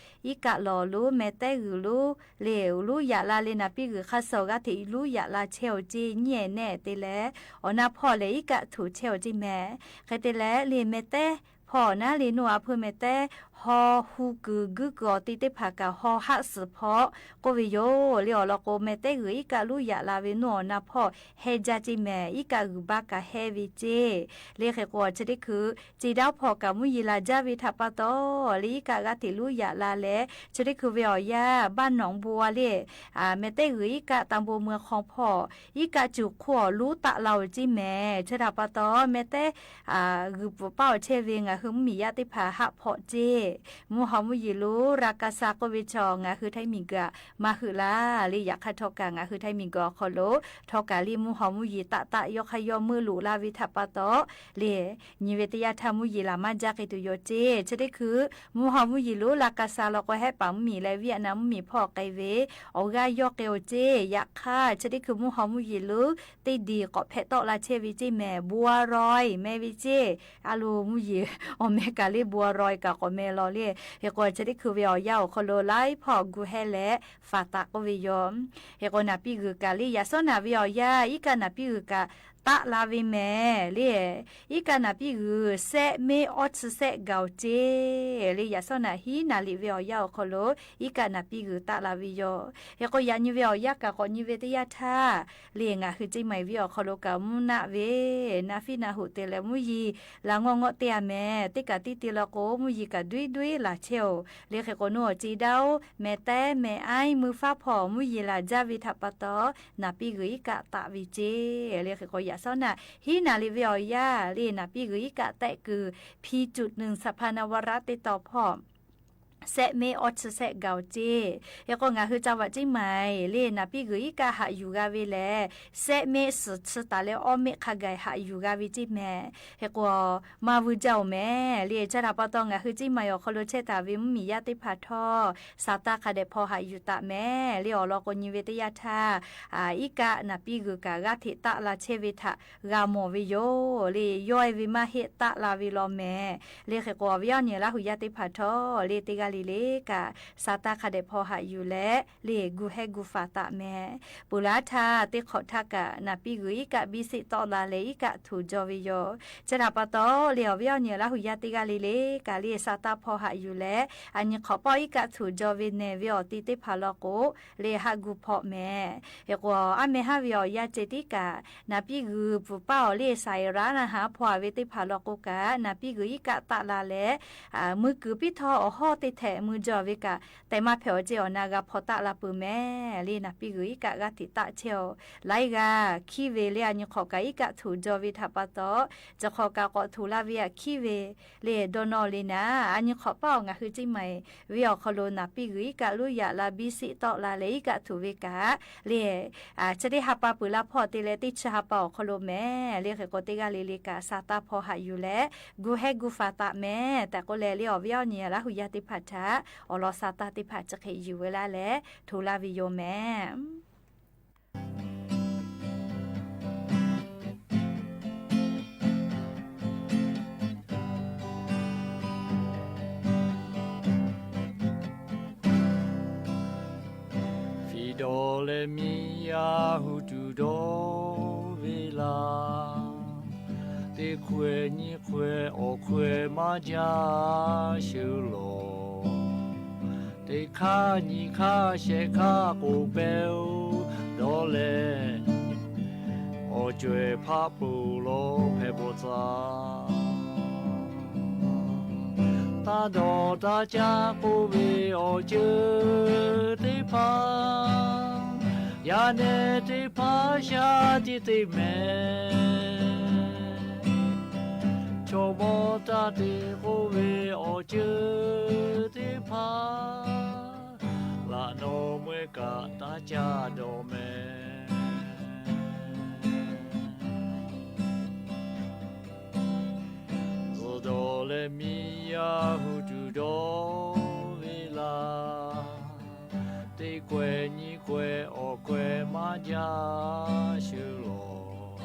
iˉ kaˆ lawˬ lonˉ meh tehˉ g'uiˬ lonˉ le uiˍ lonˉ yaꞈ la le naˍ piˇ g'uiˬ hk'aˇ suh g'aˇ hteꞈ lonˉ yaꞈ la chehˇ-oˬ ceˇ nyiˇ-ehˍ nehˆ te leh, awˬ na hpawˇ lehˬ iˉ kaˆ htuꞈ chehˇ-oˬ ceˇ mehˍ. Hk'e te leh le meh tehˉ hpawˇ naˉ le nawˉ a hpeuˇ meh tehˉ haw hu kuiˬ guiˇ kuiˬ awˬ te teˇ hpaˍ kaꞈ haw haˆ suhˍ hpawˇ k'oˆ ve yoˬ. Le awˬ lawn k'o, meh tehˉ g'uiˬ iˉ kaˆ lonˉ yaꞈ la ve nawˉ awˬ na hpawˇ heh jaˇ ceˇ mehˍ. Iˉ kaˆ g'uiˬ baˆ kaꞈ heh ve ceˇ. Le hk'e k'o, chi teˇ hkui ceˇ daˇ hpawˇ kaꞈ mvuhˇ yeˬ laˬ jaˇ ve htaꞈ pa taw, le iˉ kaˆ g'aˇ hteꞈ lonˉ yaꞈ la leh, chi teˇ hkui ve awˬ yanˇ บ้านหนองบัว le meh tehˉ g'uiˬ iˉ kaˆ ตำบลเมืองคอง hpawˇ iˉ kaˆ cuˬ hk'oˆ awˬ lonˉ taˆ la-oˬ ceˇ mehˍ. Chi htaꞈ pa taw, meh tehˉ g'uiˬ pfuhˍ paˆ awˬ chehˇ ve ngaˬ hui mvuhˇmiˬ yaˇ teˇ hpaˍ haˆ hpawꞈ ceˇ. Mvuhˇ haw mvuhˇ yeˬ lonˉ รากาซา k'oˆ ve chaw ngaˬ hui Htaiˇ miˬguiˬ maˇ heuˆ laˇ. Le yaꞈ hk'aˇ htawˇ kaꞈ ngaˬ hui Htaiˇ miˬguiˬ awˬ hk'aw lo htawˇ kaꞈ le mvuhˇ haw mvuhˇ yeˬ taˆ taˆ yawˇ hk'aˇ yawˇ meuˆ loꞈ la ve htaꞈ pa taw, le nyi ve teˇ yanˇ htaˇ mvuhˇ yeˬ laˬ maˇ jaˇ k'ai tuˬ yoˬ ceˇ. Chi teˇ hkui mvuhˇ haw mvuhˇ yeˬ lonˉ รากาซา law k'o, hehˆ paˍ mvuhˇmiˬ leh Vietnam mvuhˇmiˬ hpawˇ k'ai ve awˬ g'aˇ yawˇ k'ai-oˬ ceˇ. Yaꞈ hk'aˇ, chi teˇ hkui mvuhˇ haw mvuhˇ yeˬ lonˉ teˇ diˬ k'awꞈ hpehꞈ tawˆ la chehˇ ve ceˇ mehˍ. บัวรอย meh ve ceˇ. A lo mvuhˇ yeˬ awˬ meh kaꞈ le บัวรอย kaꞈ k'awꞈ meh law le. Hk'e k'o, chi teˇ hkui ve awˬ yanˇ awˬ hk'aw lo laiˉ hpawˇ gu heh leh faˍ taˍ k'oˆ ve yoˬ. Hk'e k'o, naˍ piˇ g'uiˬ kaꞈ le yaꞈ shawˉ naˍ ve awˬ yanˇ iˉ kaˆ naˍ piˇ g'uiˬ kaꞈ taˆ la ve mehˍ le. Iˉ kaˆ naˍ piˇ g'uiˬ sehˆ meˆ awˇ chi sehˆ gaˬ-oˬ ceˇ le. Yaꞈ shawˉ naꞈ hiˉ naˍ liꞈ ve awˬ yanˇ awˬ hk'aw lo iˉ kaˆ naˍ piˇ g'uiˬ taˆ la ve yoˬ. Hk'e k'o, yaꞈ nyi ve awˬ yanˇ kaꞈ k'awꞈ nyi ve teˇ yanˇ htaˇ le, ngaˬ hui Ceˇ maiˍ viˉ awˬ hk'aw lo kaꞈ mvuhˇ naˆ ve naˆ fiˉ naˆ hoꞈ te leh mvuhˇ yeˬ laˬ ngawˇ ngawˆ te-a mehˍ. Teˇ kaꞈ tiˉ te law k'o, mvuhˇ yeˬ kaꞈ duiˉ duiˉ laˬ chehˇ-oˬ le. Hk'e k'o, nawˬ awˬ ceˬ daˇ-oˬ, mehˍ tehˉ mehˍ aiˉ mui faˉ hpawˇ mvuhˇ yeˬ laˬ jaˇ ve htaꞈ pa taw, naˍ piˇ g'uiˬ iˉ kaˆ taˆ ve ceˇ le. Hk'e k'o, yaꞈ shawˉ naꞈ hiˉ naˍ liꞈ ve awˬ yanˇ le, naˍ piˇ g'uiˬ iˉ kaˆ tehˆ kuiˬ hpi cuˬ nuˬ saˍ hpaˍ naˍ vaˍ raˆ teˇ taw hpawˇ sehˆ meˆ awˇ chi sehˆ gaˬ-oˬ ceˇ. Hk'e k'o, ngaˬ hui ca vaꞈ Ceˇ maiˍ le, naˍ piˇ g'uiˬ iˉ kaˆ haꞈ yuˬ g'a ve lehˬ, sehˆ meˆ suhˍ chi taˍ leh awˇ meˆ hk'a gaˬ haꞈ yuˬ g'a ve ceˇ mehˍ. Hk'e k'o, maˇ vuiˇ jaˇ-oˬ mehˍ le. Chi htaꞈ pa taw, ngaˬ hui Ceˇ maiˍ awˬ hk'aw lo chehˇ taˍ ve mvuhˇmiˬ yaˇ teˇ hpaˍ htawˇ, saˍ taˇ hk'a dehꞈ hpaw haꞈ yuˬ taˍ mehˍ le. Awˬ lawn k'o, nyi ve teˇ yanˇ htaˇ, iˉ kaˆ naˍ piˇ g'uiˬ kaꞈ g'aˇ hteꞈ taˆ la chehˇ ve htaꞈ g'a mawˬ ve yoˬ le. Yawˇ-e ve maˇ heˆ, taˆ la ve law mehˍ le. Hk'e k'o, awˬ viˉ awˬ nyi Laˇ huˍ yaˇ teˇ hpaˍ htawˇ le, teˇ g'aˇ le le kaꞈ saˍ taˇ hk'a dehꞈ hpaw haꞈ yuˬ leh le, gu hehˉ gu faˍ taˍ mehˍ. Peuˬ laˇ htaˇ, teˇ hk'awꞈ htaˇ kaꞈ naˍ piˇ g'uiˬ iˉ kaˆ biˇ siˆ tawˆ la leh iˉ kaˆ htuꞈ jaw ve yoˬ. Chi htaꞈ pa taw le, awˬ viˉ awˬ nyi Laˇ huˍ yaˇ teˇ g'aˇ le le kaꞈ le, saˍ taˇ hpaw haꞈ yuˬ leh, a nyi hk'awꞈ pawˆ iˉ kaˆ htuꞈ jaw ve nehˬ ve awˬ ti teˇ hpaˍ law k'o le, haˆ gu hpawˆ mehˍ. Hk'e k'o, aˉ meh haˉ ve awˬ yanˇ ceh tiˉ kaꞈ, naˍ piˇ g'uiˬ pfuhˍ paˇ awˬ le saˍ eˍ raˉ naˆ haˉ hpaw-a ve teˇ hpaˍ law k'o kaꞈ, naˍ piˇ g'uiˬ iˉ kaˆ taˆ la leh, mui kuiˬ piˇ htawˇ awˬ hawˇ teˇ htehꞈ mui jaw ve kaꞈ, tehꞈ maˇ hpehꞈ awˬ ceh awˬ na g'a hpaw taˆ la peuˬ mehˍ le. Naˍ piˇ g'uiˬ iˉ kaˆ g'aˇ hteꞈ taˆ chehˇ-oˬ. Laiˉ g'aˇ hkiˉ ve le, a nyi hk'awꞈ kaꞈ iˉ kaˆ htuꞈ jaw ve htaꞈ pa taw, chi hk'awꞈ kaꞈ k'awꞈ htuꞈ la ve htaꞈ hkiˉ ve le, dawˇ nawˇ le naˍ, a nyi hk'awꞈ paˇ awˬ ngaˬ hui Ceˇ maiˍ ve awˬ hk'aw lo naˍ piˇ g'uiˬ iˉ kaˆ loˉ yaꞈ la biˇ siˆ tawˆ la leh iˉ kaˆ htuꞈ ve kaꞈ le, chi teˇ ha pa peuˬ la hpawˇ te leh teˇ chi ha pa awˬ hk'aw lo mehˍ le. Hk'e k'o, teˇ g'aˇ le le kaꞈ saˍ taˇ hpaw haꞈ yuˬ leh, gu hehˉ gu faˍ taˍ mehˍ tehꞈ k'oˆ leh le, awˬ viˉ awˬ nyi Laˇ huˍ yaˇ teˇ hpaˍ htaꞈ awˬ lawn saˍ taˇ teˇ hpaˍ chi hk'e yuˬ ve laˇ leh hto laˇ ve yoˬ mehˍ. Fiˍ dawˬ leh miˇ yaˇ hu tuˬ dawˇ ve laˬ. Teˇ hkawehˇ nyiˇ hkawehˇ awˬ hkawehˇ maˇ jaˇ shuˍ lawˬ. Teˇ hk'aˇ nyiˇ hk'aˇ shehˆ hk'aˇ k'oˍ pehˇ-oˬ dawˇ leh, awˬ co-eˬ hpaˆ peuˬ lawˬ hpehꞈ bawˬ tcuh. Taˇ dawˬ taˇ caˇ k'oˆ ve awˬ ceuˬ teˇ hpaˍ, yaˇ nehˬ teˇ hpaˍ shaˉ tiꞈ te mehˍ. Chaw mawˇ taˇ te k'oˆ ve awˬ ceuˬ teˇ hpaˍ, laꞈ nawˬ meuˆ kaꞈ taˇ caˇ dawˬ mehˍ. Tzuhˬ dawˬ leh miˇ yaˇ hu tuˬ dawˇ ve laˬ. Teˇ hkawehˇ nyiˇ hkawehˇ awˬ hkawehˇ maˇ jaˇ shuˍ lawˬ.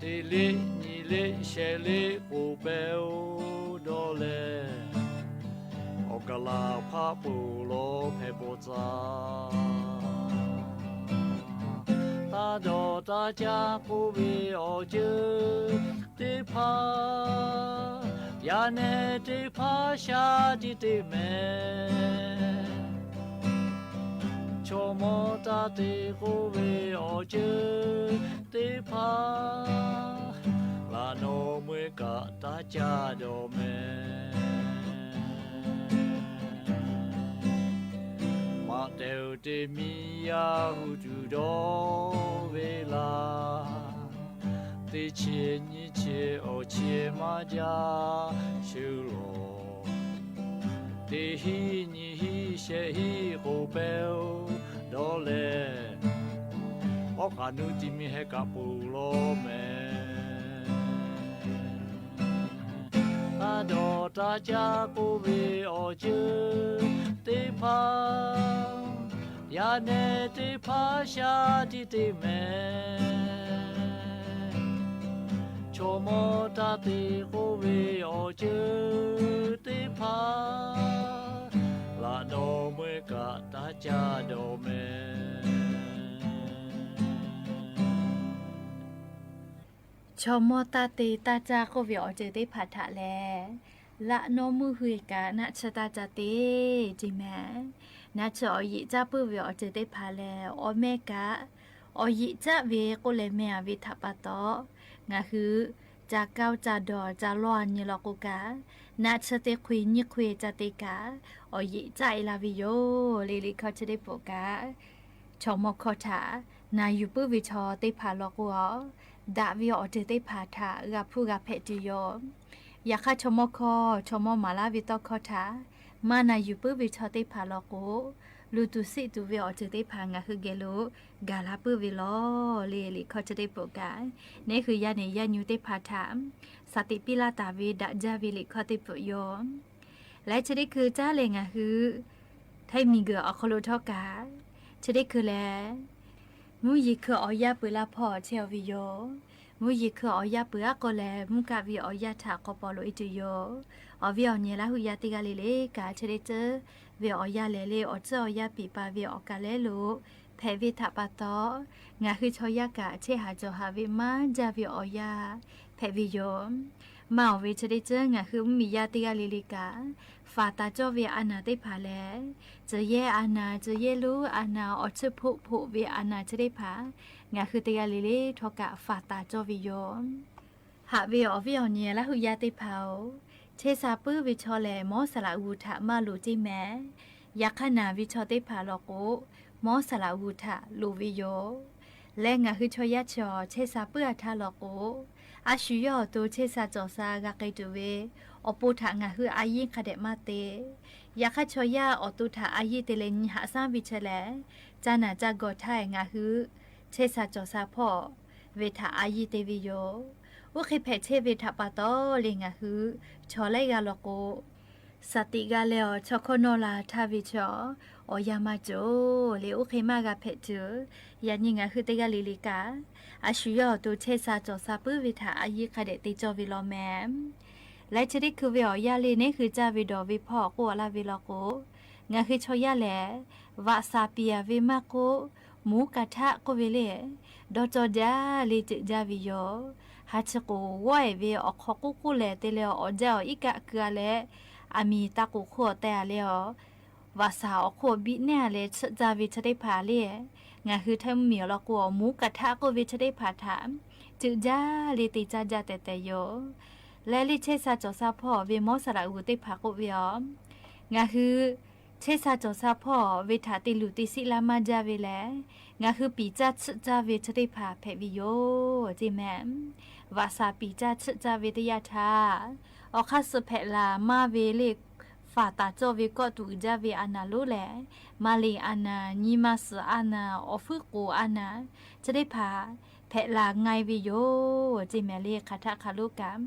Teˇ liˆ nyiˇ liˆ shehˆ liˆ k'oˍ pehˇ-oˬ dawˇ leh, awˬ kaˍ laˬ hpaˆ peuˬ lawˬ hpehꞈ bawˬ tcuh. Taˇ dawˬ taˇ caˇ k'oˆ ve awˬ ceuˬ teˇ hpaˍ, yaˇ nehˬ teˇ hpaˍ shaˉ tiꞈ te mehˍ. Chaw mawˇ taˇ te k'oˆ ve awˬ ceuˬ teˇ hpaˍ, laꞈ nawˬ meuˆ kaꞈ taˇ caˇ dawˬ mehˍ. Maꞈ tehˬ-oˬ, teˇ miˇ yaˇ hu tuˬ dawˇ ve laˬ. Teˇ chi nyiˇ chi awˬ chi maˇ jaˇ shuˍ lawˬ. Teˇ hiˆ nyiˇ hiˆ shehˆ hiˆ k'oˍ pehˇ-oˬ dawˇ leh, awˉ k'aꞈ nuˇ ti mi heh kaꞈ peuˬ lawˬ mehˍ. Taˇ dawˬ taˇ caˇ k'oˆ ve awˬ ceuˬ teˇ hpaˍ, yaˇ nehˬ teˇ hpaˍ shaˉ tiꞈ te mehˍ. Chaw mawˇ taˇ te k'oˆ ve awˬ ceuˬ teˇ hpaˍ, laꞈ nawˬ meuˆ kaꞈ taˇ caˇ dawˬ mehˍ. Chaw mawˇ taˇ te taˇ caˇ k'oˆ ve awˬ ceuˬ teˇ hpaˍ htaꞈ lehˬ, laꞈ nawˇ mvuhˇ hui kaꞈ naˆ tsuhˇ taˇ ca te, ceˇ mehˍ. Naˆ tsuhˇ awˬ yeꞈ caˇ puiˉ ve awˬ ceuˬ teˇ hpaˍ lehˬ, awˬ meh kaꞈ awˬ yeꞈ caˇ ve k'oˆ leh meh a ve htaꞈ pa taw, ngaˬ hui ca kaˇ ca dawˬ ca lawˇ a nyi law k'o kaꞈ, naˆ tsuhˇ teˇ hk'e nyiˇ hk'e ca te kaꞈ, awˬ yeꞈ caˇ e la ve yoˬ le. Liꞈ hkawˇ chi teˇ pawˆ kaꞈ, chaw mawˇ hkawˇ htaꞈ na yuˬ puiˉ ve chaw teˇ hpaˍ law k'o a, daꞈ ve awˬ ceuˬ teˇ hpaˍ htaꞈ g'a hpuˇ g'a hpehꞈ tuˬ yoˬ. Yaꞈ hk'aˇ, chaw mawˇ hkawˇ chaw mawˇ maˍ laˇ ve tawˇ hkawˇ htaꞈ maˇ na yuˬ puiˉ ve chaw teˇ hpaˍ law k'o, luˬ tuˬ siˆ tuˬ ve awˬ ceuˬ teˇ hpaˍ ngaˬ hui geh lo gaˬ la puiˉ ve law le. Liꞈ hkawˇ chi teˇ pawˆ kaꞈ, neˉ hui yaˇ nehˬ yaˇ nyi teˇ hpaˍ htaꞈ saˍ tiꞈ piˇ laˇ taˍ ve daꞈ jaˇ ve liꞈ hkawˇ teˇ pawˆ yoˬ. Leh chi teˇ hkui caˉ leh ngaˬ hui htaiˇ miˬguiˬ awˬ hk'aw lo htawˇ kaꞈ, chi teˇ hkui lehˬ, mvuhˇ yeˬ hkui awˬ yanˇ peuˬ laˇ hpawˇ chehˇ a ve yoˬ. Mvuhˇ yeˬ hkui awˬ yanˇ peuˬ aˉ k'o lehˬ, mvuhˇ kaˆ ve awˬ yanˇ htaꞈ k'awꞈ paw loꞈ e tuˬ yoˬ. Awˬ viˉ awˬ nyi Laˇ huˍ yaˇ teˇ g'aˇ le le kaꞈ, chi teˇ ceuˬ ve awˬ yanˇ lehˬ le, awˬ tcuhˉ awˬ yanˇ piˍ pa ve awˬ kaˬ lehˉ lo hpehꞈ ve htaꞈ pa taw, ngaˬ hui chaw yaˇ kaꞈ chehˇ haˍ cawˬ haˍ ve maˇ jaˇ ve awˬ yanˇ hpehꞈ ve yoˬ. Maˇ awˬ ve chi teˇ ceuˬ ngaˬ hui mvuhˇmiˬ yaˇ teˇ g'aˇ le le kaꞈ, faˍ taˍ cawˇ ve a naˍ teˇ hpaˍ lehˬ, tcuh yehˇ a naˍ, tcuh yehˇ lonˉ a naˍ, awˬ tsuhˇ hpoˆ hpoˆ ve a naˍ chi teˇ hpaˍ ngaˬ hui teˇ g'aˇ le le htawˇ kaꞈ faˍ taˍ cawˇ ve yoˬ. Haꞈ ve awˬ viˉ awˬ nyi Laˇ huˍ yaˇ teˇ hpaˍ-oˬ, chehˇ sha puiˉ ve chaw lehˬ, mawˇ saˍ laꞈ g'uˬ htaꞈ maˇ loˍ ceˇ mehˍ. Yaꞈ hk'aˇ, naˬ ve chaw teˇ hpaˍ law k'o, mawˇ saˍ laꞈ g'uˬ htaꞈ loˍ ve yoˬ. Leh ngaˬ hui chaw yaˇ chi awˬ chehˇ sha puiˉ a htaˇ law k'o, a shu yawˇ awˬ to chehˇ sha cawˬ sha g'a k'ai tuˬ ve awˬ pon htaꞈ ngaˬ hui a yiˇ hk'a dehꞈ maˇ te. Yaꞈ hk'aˇ, chaw yaˇ awˬ to htaꞈ a yiˇ te leh nyi haꞈ shaˉ ve chi lehˬ, ca naˬ ca gawˬ htaˇ ngaˬ hui chehˇ sha cawˬ sha hpawˇ ve htaꞈ a yiˇ te ve yoˬ. Oˇ hk'e hpehꞈ chehˇ ve htaꞈ pa taw le, ngaˬ hui chaw laiˉ g'aˇ law k'o, saˍ tiꞈ g'a leh awˬ chaw hkawˇ nawˇ la htaˇ ve chaw, awˬ yanˇ maˇ cawˬ le. Oˇ hk'e maˇ g'a hpehꞈ tuˬ, yaꞈ nyi ngaˬ hui teˇ g'aˇ le le kaꞈ, a shu yawˇ awˬ to chehˇ sha cawˬ sha puiˉ ve htaꞈ a yiˇ hk'a dehꞈ te cawˇ ve law mehˍ. Leh chi teˇ hkui ve awˬ yanˇ le, neˉ hui caˇ ve dawˬ ve hpawˇ k'oˆ a laˇ ve law k'o, ngaˬ hui chaw yaˇ lehˬ, vaꞈ shaˍ piˍ a ve maˇ k'oˆ, muˉ kaˍ htaˆ k'oˆ ve le, dawˇ cawˇ jaˇ le ceuꞈ jaˇ ve yoˬ. Ha chi k'oˍ g'awˇ e ve awˬ hk'aw k'oˆ k'oˆ lehˬ te leh, awˬ jaˇ awˬ iˉ kaˆ keu a leh, aˬ miˍ ta k'oˍ hk'oˆ awˬ teh a leh, vaꞈ shaˍ awˬ hk'oˆ biˆ nehˇ a leh tsuhˆ caˇ ve chi teˇ hpaˍ le, ngaˬ hui htaiˇ mvuhˇmiˬ awˬ lawn k'o, muˉ kaˍ htaˆ k'oˆ ve chi teˇ hpaˍ htaꞈ ceuꞈ jaˇ le te caˇ jaˇ tehꞈ tehꞈ yoˬ. Leh le chehˇ sha cawˬ sha hpawˇ ve mawˇ saˍ laꞈ g'uˬ teˇ hpaˍ k'oˆ ve a, ngaˬ hui chehˇ sha cawˬ sha hpawˇ ve htaꞈ te luˬ te siˆ laˇ maˇ jaˇ ve lehˬ, ngaˬ hui piˍ caˇ tsuhˆ caˇ ve chi teˇ hpaˍ hpehꞈ ve yoˬ ceˇ mehˍ. Vaꞈ shaˍ piˍ caˇ tsuhˆ caˇ ve teˇ yanˇ htaˇ, awˬ hk'aˇ suh hpehꞈ la maˇ ve le, faˍ taˍ cawˇ ve kawˆ tuˬ uiˍ jaˇ ve a naˍ lonˉ lehˬ, maˇ leꞈ a naˍ, nyi ma suhˍ a naˍ, awˬ fuiˉ k'oˍ a naˍ, chi teˇ hpaˍ hpehꞈ la nga e ve yoˬ ceˇ mehˍ le. Hk'aˬ htaˆ hk'aˬ lonˉ kaꞈ,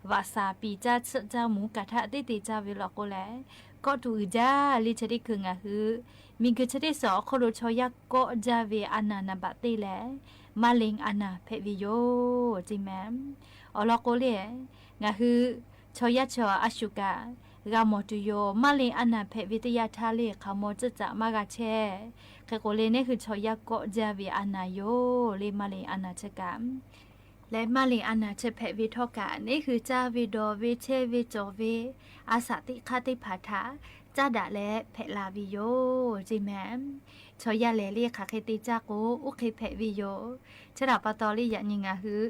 vaꞈ shaˍ piˍ caˇ tsuhˆ caˇ muˉ kaˍ htaˆ teˇ te caˇ ve law k'o lehˬ, kawˆ tuˬ uiˍ jaˇ le. Chi teˇ hkui ngaˬ hui miˬguiˬ chi teˇ suhˍ awˬ hk'oˆ lo chaw yaˇ kawˆ jaˇ ve a naˍ naˍ baꞈ teˇ lehˬ, maˇ leꞈ a naˍ hpehꞈ ve yoˬ ceˇ mehˍ. Awˬ lawn k'o le, ngaˬ hui chaw yaˇ chi a shu kaꞈ g'a mawˬ tuˬ yoˬ. Maˇ leꞈ a naˍ hpehꞈ ve teˇ yanˇ htaˇ le, hk'aˬ mawˇ tcuhˆ caꞈ maˇ g'a chehˇ. Hk'e k'o le, neˉ hui chaw yaˇ kawˆ jaˇ ve a naˍ yoˬ le, maˇ leꞈ a naˍ chi kaꞈ. Leh maˇ leꞈ a naˍ chi hpehꞈ ve htawˇ kaꞈ, neˉ hui caˇ ve dawˬ ve chehˇ ve cawˬ ve a shaꞈ teꞈ hk'aˇ teˇ hpaˍ htaꞈ caˇ daꞈ leh hpehꞈ la ve yoˬ ceˇ mehˍ. Chaw yaˇ lehˬ le hk'aˬ hk'e te caˇ k'o, oˇ hk'e hpehꞈ ve yoˬ. Chi htaꞈ pa taw le, yaꞈ nyi ngaˬ hui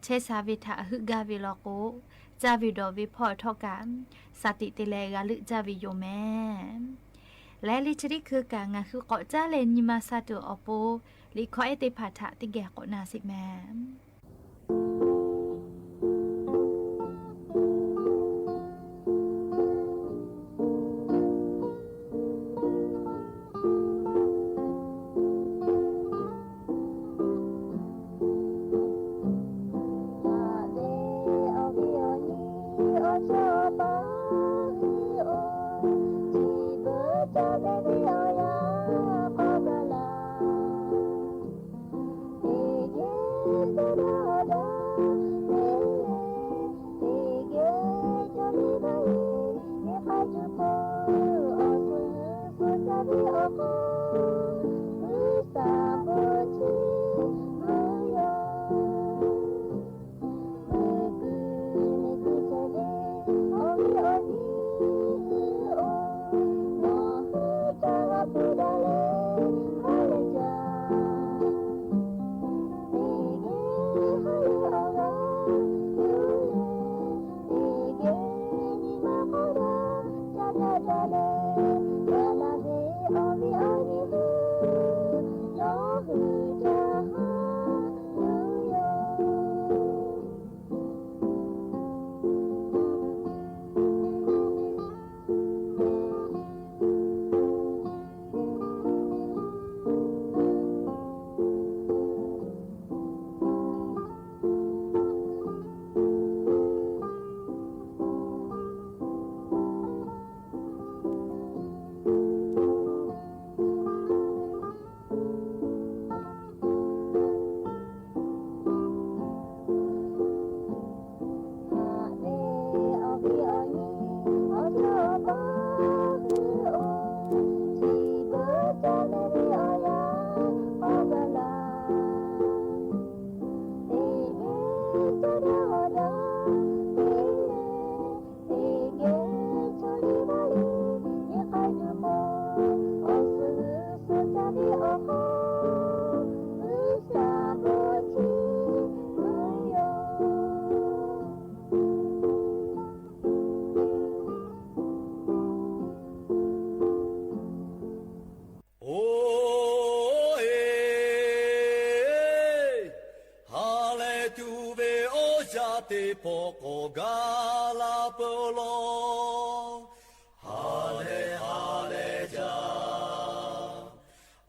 chehˇ sha ve htaꞈ heuˆ gaˇ ve law k'o, caˇ ve dawˬ ve hpawˇ htawˇ kaꞈ, shaˍ tiꞈ te leh g'a leuˆ caˇ ve yoˬ mehˍ. Leh le chi teˇ hkui kaꞈ ngaˬ hui k'awꞈ caˉ leh nyi ma sha tuˬ awˬ pon, liꞈ hkawˇ ehˉ teˇ hpaˍ htaꞈ teˇ geh k'awꞈ na sheˍ mehˍ. teˇ pawˆ k'awꞈ gaˇ la peuˬ law. Ha lehˬ ha lehˬ jaˇ.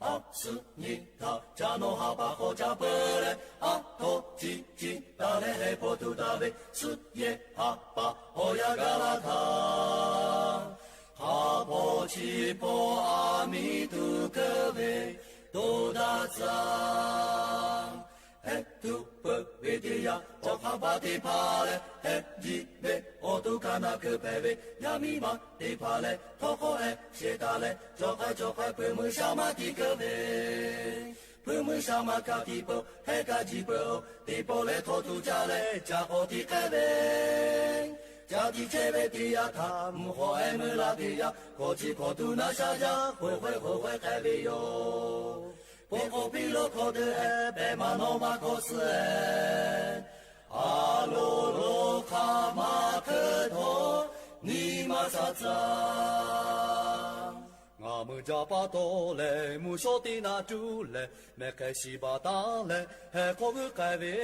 Aˉ suhˉ nyi htaꞈ ca nawˬ ha pa hk'aw ca peuˬ leh, aˉ htawˇ chi chi taˍ leh heh paw tuˬ taˍ ve, suhˆ yehˬ ha pa awˬ yanˇ gaˇ laˇ htaˇ, hk'a paw chi paw a miˇ tuˬ keu ve toˇ daꞈ tcuh. Heh tuˬ peuˬ ve teˇ yanˇ, awˬ hk'a pa teˇ hpaˍ leh heh jiˇ ve awˬ to kaꞈ na keu hpehꞈ ve, yaˇ miˇ ma teˇ hpaˍ leh htawˇ hk'awˇ heh shehˍ taˍ leh, cawˬ k'ai cawˬ k'ai peuˬ meuˇ shaˉ maˇ tiˇ keu ve, peuˬ meuˇ shaˉ maˇ kaꞈ tiˇ peuˬ, heh kaꞈ jiˇ peuˬ-oˬ, teˇ pawˆ leh htawˇ tuˬ ca leh ca k'awꞈ tiˇ k'ai ve, ca tiˇ chehˇ ve teˇ yanˇ htaꞈ mvuhˇ hawˉ ehˉ meuˇ la teˇ yanˇ, hkawꞈ chi hkawꞈ tuˬ naˉ shaˉ jaˇ, hk'oˆ hk'oˆ hk'oˆ hk'oˆ k'ai ve yoˬ. Pon k'o piˇ lo hkawˇ deuˬ-e, pehˬ ma nawˇ ma hkawˇ suh-e, a loˍ lo hk'aˬ ma hkeu htawˇ nyi ma sha tcuh. Ngaˬ meuˇ jaˇ pa taw leh mvuhˇ shawˉ teˇ naˆ tuˬ leh, mehˬ hk'e shiˍ baˬ taˍ leh heh hk'awˇ g'uiˇ k'ai ve,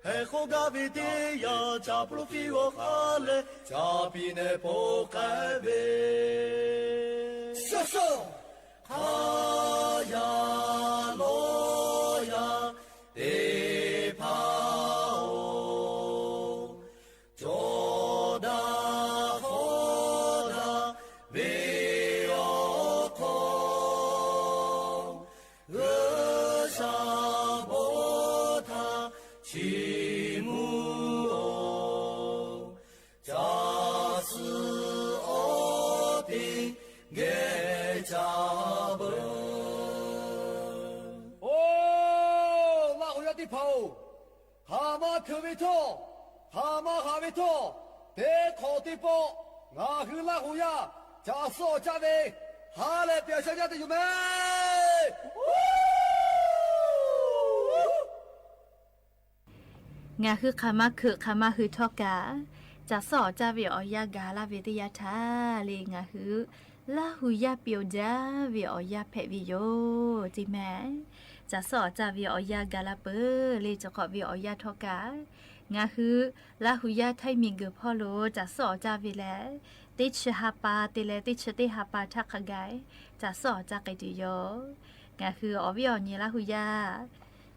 heh hk'awˇ gaˇ ve teˇ yanˇ, ca ploˇ piˇ g'awˇ hk'aˇ leh ca piˇ nehˬ pon k'ai ve, shaˉ shaˉ hk'a yaˇ lawˇ yaˇ teˇ hpaˍ-oˬ, cawˬ daꞈ hawˉ daꞈ ve awˬ hk'aw, G'uiˬsha bon htaꞈ chiˇ mvuh-oˬ, caˬ suhˉ awˉ piˇ geh ca beuꞈ. Oˬ, Laˇ huˍ yaˇ teˇ hpaˍ-oˬ, hk'aˬ ma hkeuꞈ ve htawˇ, hk'aˬ ma haꞈ ve htawˇ, teˇ hk'awꞈ teˇ pawˆ ngaˬ hui Laˇ huˍ yaˇ caˬ suhˉ awˬ caˇ ve ha lehˬ pyaꞈ sha jaˇ te yoˬ mehˍ. Ngaˬ hui hk'aˬ ma hkeuꞈ hk'aˬ ma hui htawˇ kaꞈ, caˬ suhˉ awˬ caˇ ve awˬ yanˇ gaˬ laˇ ve teˇ yanˇ htaˇ le, ngaˬ hui Laˇ huˍ yaˇ piˇ-oˬ jaˇ ve awˬ yanˇ hpehꞈ ve yoˬ ceˇ mehˍ. Caˬ suhˉ awˬ caˇ ve awˬ yanˇ gaˬ la peuˬ le, cawˬ hk'awꞈ ve awˬ yanˇ htawˇ kaꞈ, ngaˬ hui Laˇ huˍ yaˇ htaiˇ miˬ guiˬ hpawˇ lo caˬ suhˉ awˬ caˇ ve lehˬ, teˇ chi ha pa te leh teˇ chi teˇ ha pa htaˇ hk'a gaˬ caˬ suhˉ awˬ caˇ k'ai tuˬ yoˬ. Ngaˬ hui awˬ viˉ awˬ nyi Laˇ huˍ yaˇ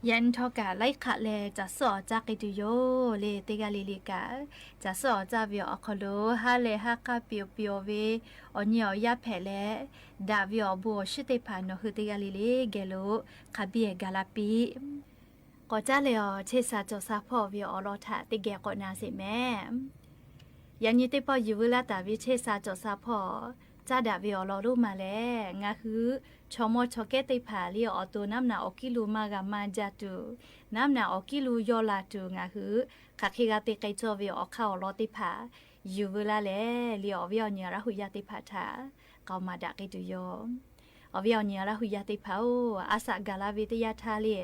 yaꞈ nyi htawˇ kaꞈ laiˉ hk'aˆ leh caˬ suhˉ awˬ caˇ k'ai tuˬ yoˬ le. Teˇ g'aˇ le le kaꞈ, caˬ suhˉ awˬ caˇ ve awˬ hk'aw lo ha lehˬ ha k'aˇ piˍ-oˬ piˍ-oˬ ve awˬ nyi awˬ yaˇ hpehꞈ leh, daꞈ ve awˬ bon awˬ shinˉ teˇ hpaˍ nawˬ hui teˇ g'aˇ le le geh lo hk'a biˇ gaˬ la piˇ. K'awꞈ caˉ leh awˬ chehˇ sha cawˬ sha hpawˇ ve awˬ lawn htaꞈ teˇ geh k'awꞈ na sheˍ mehˍ. Yaꞈ nyi teˇ pawˆ yuˬ veu laˇ taˍ ve chehˇ sha cawˬ sha hpawˇ caˉ daꞈ ve awˬ lawn lonˉ ma lehˬ, ngaˬ hui chaw mawˇ chaw kehˉ teˇ hpaˍ le awˬ to naˉ naꞈ awˬ kiˉ lo maˇ g'a maˇ jaˇ tuˬ, naˉ naꞈ awˬ kiˉ lo yaw la tuˬ ngaˬ hui hk'aˬ hk'e g'a te k'ai cawˇ ve awˬ hk'aˇ awˬ lawn teˇ hpaˍ yuˬ veu laˇ lehˬ le, awˬ viˉ awˬ nyi Laˇ huˍ yaˇ teˇ hpaˍ htaꞈ k'aoˍ maˍ daꞈ k'ai tuˬ yoˬ. Awˬ viˉ awˬ nyi Laˇ huˍ yaˇ teˇ hpaˍ-oˬ, a shaꞈ gaˬ la ve teˇ yanˇ htaˇ le,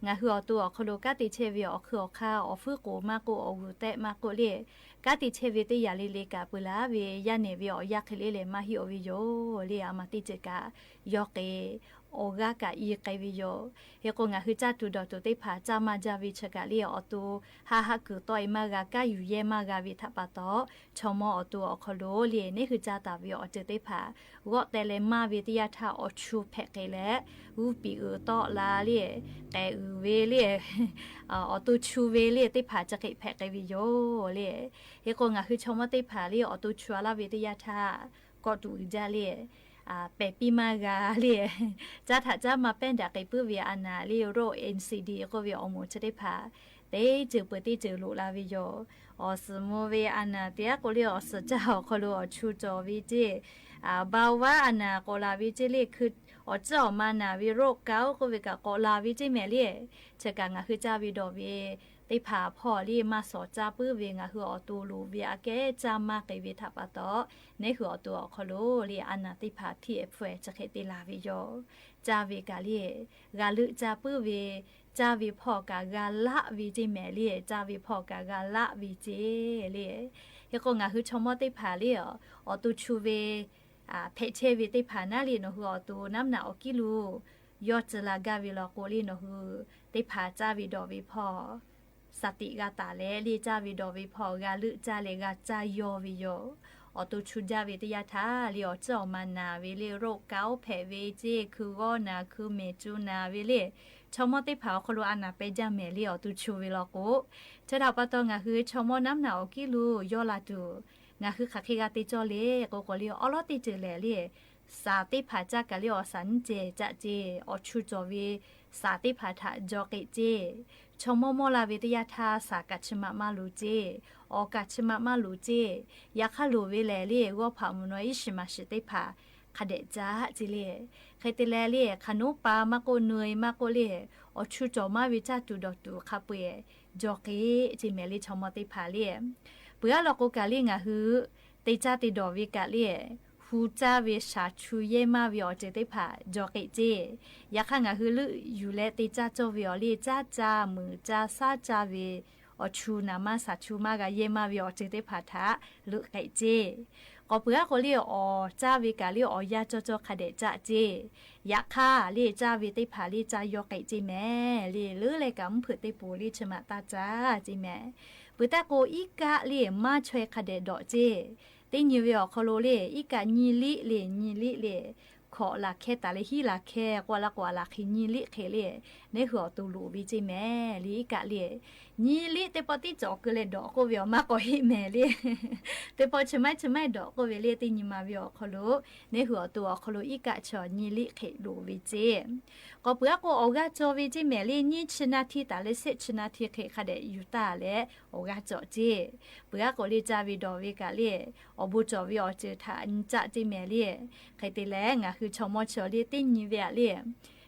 ngaˬ hui awˬ to awˬ hk'aw lo kanˉ te chehˇ ve awˬ hkui awˬ hk'aˇ awˬ fuˉ k'oˍ maˇ k'oˆ, awˬ g'uˬ tehˆ maˇ k'oˆ le, kanˉ te chehˇ ve teˇ yanˇ le le kaꞈ peuˬ laˬ ve yaˇ nehˬ ve awˬ yanˇ hk'e le lehˬ maˇ heˆ-oˬ ve yoˬ le. A ma teˇ ceuˬ kaꞈ yawˇ k'e awˬ g'aˇ kaꞈ i k'ai ve yoˬ. Hk'e k'o, ngaˬ hui caˇ tuˬ dawˬ tuˬ teˇ hpaˍ caˇ maˇ jaˇ ve chi kaꞈ le, awˬ to haˆ haˆ kuiˬ tawˆ-e maˇ g'a, kanˉ yuˬ yehˇ maˇ g'a ve htaꞈ pa taw, chaw mawˇ awˬ to awˬ hk'aw lo le neˉ hui caˇ taˍ ve awˬ ceuˬ teˇ hpaˍ g'awˆ teh leh maˇ ve teˇ yanˇ htaˇ, awˬ chu hpehꞈ k'ai leh g'uˇ piˍ uiˍ tawˆ la le, k'ehˬ uiˍ ve le, awˬ to chu ve le teˇ hpaˍ chi hk'e hpehꞈ k'ai ve yoˬ le. Hk'e k'o, ngaˬ hui chaw mawˇ teˇ hpaˍ le awˬ to chu-a laˇ ve teˇ yanˇ htaˇ, kawˆ tuꞈ uiˍ jaˇ le, pehˬ piˇ maˇ g'a le, caˇ htaꞈ caˇ ma pehˉ daꞈ k'ai puiˉ ve a naˍ le, rope NCD k'oˆ ve awˬ moˍ chi teˇ hpaˍ teˇ ceuˬ peuˬ teˇ ceuˬ loꞈ la ve yoˬ. Awˬ suhˍ mvuh ve a naˍ teˇ g'aˇ k'o le, awˬ suhˍ caˇ awˬ hk'aw lo awˬ chu cawˬ ve ceˇ, baoˍ vaˉ a naˍ k'awꞈ la ve ceˇ le, hkui awˬ ciˉ awˬ ma naˍ ve rope kaꞈ-oˬ k'oˆ ve kaꞈ k'awꞈ la ve ceˇ mehˍ le. Chi kaꞈ ngaˬ hui caˇ ve dawˬ ve teˇ hpaˍ hpawˇ le maˇ shawˍ caˇ puiˉ ve ngaˬ hui awˬ to loˍ ve aꞈ kehˉ caˇ maˇ k'ai ve htaꞈ pa taw, neˉ hui awˬ to awˬ hk'aw lo le a naˍ teˇ hpaˍ hpiˇ-e hpfuhˇ-e chi hk'e te la ve yoˬ. Caˇ ve kaꞈ le g'a leuˆ caˇ puiˉ ve, caˇ ve hpawˇ kaꞈ g'a laˆ ve ceˇ mehˍ le, caˇ ve hpawˇ kaꞈ g'a laˆ ve ceˇ le. Hk'e k'o, ngaˬ hui chaw mawˇ teˇ hpaˍ le awˬ to chu ve hpehꞈ chehˇ ve teˇ hpaˍ naˉ le, nawˬ hui awˬ to naˉ naꞈ awˬ kiˉ lo yawˇ tcuh la gaˇ ve law k'o le, nawˬ hui teˇ hpaˍ caˇ ve dawˬ ve hpawˇ shaˍ tiꞈ g'a taˍ leh le, caˇ ve dawˬ ve hpawˇ g'a leuˆ caˇ leh g'a caˇ yaw ve yoˬ. Awˬ to chu jaˇ ve teˇ yanˇ htaˇ le, awˬ tcuhˉ awˬ ma naˬ ve le, โรคเกาต์ hpehꞈ ve ceˇ, hkui g'awˇ naˬ, hkui mehˍ cu naˬ ve le, chaw mawˇ teˇ hpaˍ awˬ hk'aw lo a naˍ peh jaˇ mehˍ le, awˬ to chu ve law k'o, chi htaꞈ pa taw ngaˬ hui chaw mawˇ naˉ naˬ awˬ kiˉ lo yaw la tuˬ, ngaˬ hui hk'aˬ hk'e g'a te cawˇ le k'o k'o le, awˉ lawˉ teˇ ceuˬ lehˬ le, shaˍ teˇ hpaˍ caˇ kaꞈ le awˬ shaˍ nyiˇ cehˬ caˆ ceˇ, awˬ chu cawˬ ve shaˍ teˇ hpaˍ htaꞈ jaw k'eꞈ ceˇ. Chaw mawˇ mawˇ la ve teˇ yanˇ htaˇ shaˍ kaꞈ chi ma maˇ loˍ ceˇ, awˬ kaꞈ chi ma maˇ loˍ ceˇ. Yaꞈ hk'aˇ loˍ ve lehˬ le, g'awˇ hpaꞈ mvuhˬ nawˬ iˉ shiˍ maˍ shiˍ teˇ hpaˍ hk'a dehꞈ caˇ ceˇ le. Hk'e te leh le, hk'aˬ nuˉ pa maˇ k'oˆ, nu-e maˇ k'oˆ le, awˬ chu cawˬ maˇ ve caˇ tuˬ dawˬ tuˬ hk'a peu-eˬ jaw k'eꞈ ceˇ mehˍ le, chaw mawˇ teˇ hpaˍ le. Peuˬ aˉ law k'o kaꞈ le, ngaˬ hui te caˇ te dawˬ ve kaꞈ le, hu caˇ ve shaˍ chu yehˇ maˇ ve awˬ ceuˬ teˇ hpaˍ jaw k'eꞈ ceˇ. Yaꞈ hk'aˇ ngaˬ hui leuˆ yuˬ leh te caˇ cawˇ ve awˬ le, caˇ ca muiˬ ca shaˉ caˇ ve awˬ chu naˍ maˇ shaˍ chu maˇ g'a yehˇ maˇ ve awˬ ceuˬ teˇ hpaˍ htaꞈ leuˆ k'eꞈ ceˇ. K'awꞈ peuˬ aˉ k'o le, awˬ caˇ ve kaꞈ le awˬ yanˇ cawˇ cawˇ hk'a dehꞈ caˆ ceˇ. Yaꞈ hk'aˇ le, caˇ ve teˇ hpaˍ le caˇ yaw k'eꞈ ceˇ mehˍ le, leuˉ leh kaꞈ mvuhˇ hpeuꞈ teˇ poˬ le chi ma taˇ caˇ ceˇ mehˍ. Peuˬ taˇ k'o, iˉ kaˆ le maˇ chaweh hk'a dehꞈ dawꞈ ceˇ. Teˇ nyi ve awˬ hk'aw lo le, iˉ kaˆ nyiˇ liˆ le, nyiˇ liˆ le, hkawꞈ laˬ hkeh taˍ leh hiˉ laˬ hkeh k'oˆ laˇ k'o, a laˬ hk'e nyiˇ liˆ hk'e le, neˉ hui awˬ to loˍ ve ceˇ mehˍ le, iˉ kaˆ le. Nyiˇ liˆ teˇ pawˆ tiˉ cawˬ keu leh dawꞈ k'oˆ ve awˬ maˇ k'awꞈ heˆ mehˍ le. Teˇ pawˆ chi maiˉ chi maiˉ dawꞈ k'oˆ ve le, teˇ nyi ma ve awˬ hk'aw lo, neˉ hui awˬ to awˬ hk'aw lo iˉ kaˆ chi nyiˇ liˆ hk'e loˍ ve ceˇ. K'awꞈ peuˬ aˉ k'o, awˬ g'aˇ cawˬ ve ceˇ mehˍ le, nyiˇ chi naˇ htiˇ taˍ leh shehˆ chi naˇ htiˇ hk'e hk'a dehꞈ yuˬ taˍ leh awˬ g'aˇ cawˬ ceˇ. Peuˬ aˉ k'o le, caˇ ve dawˬ ve kaꞈ le, awˬ bon cawˬ ve awˬ ceuˬ htaꞈ nyi caˆ ceˇ mehˍ le. Hk'e te leh ngaˬ hui chaw mawˇ chi le teˇ nyi ve aꞈ le,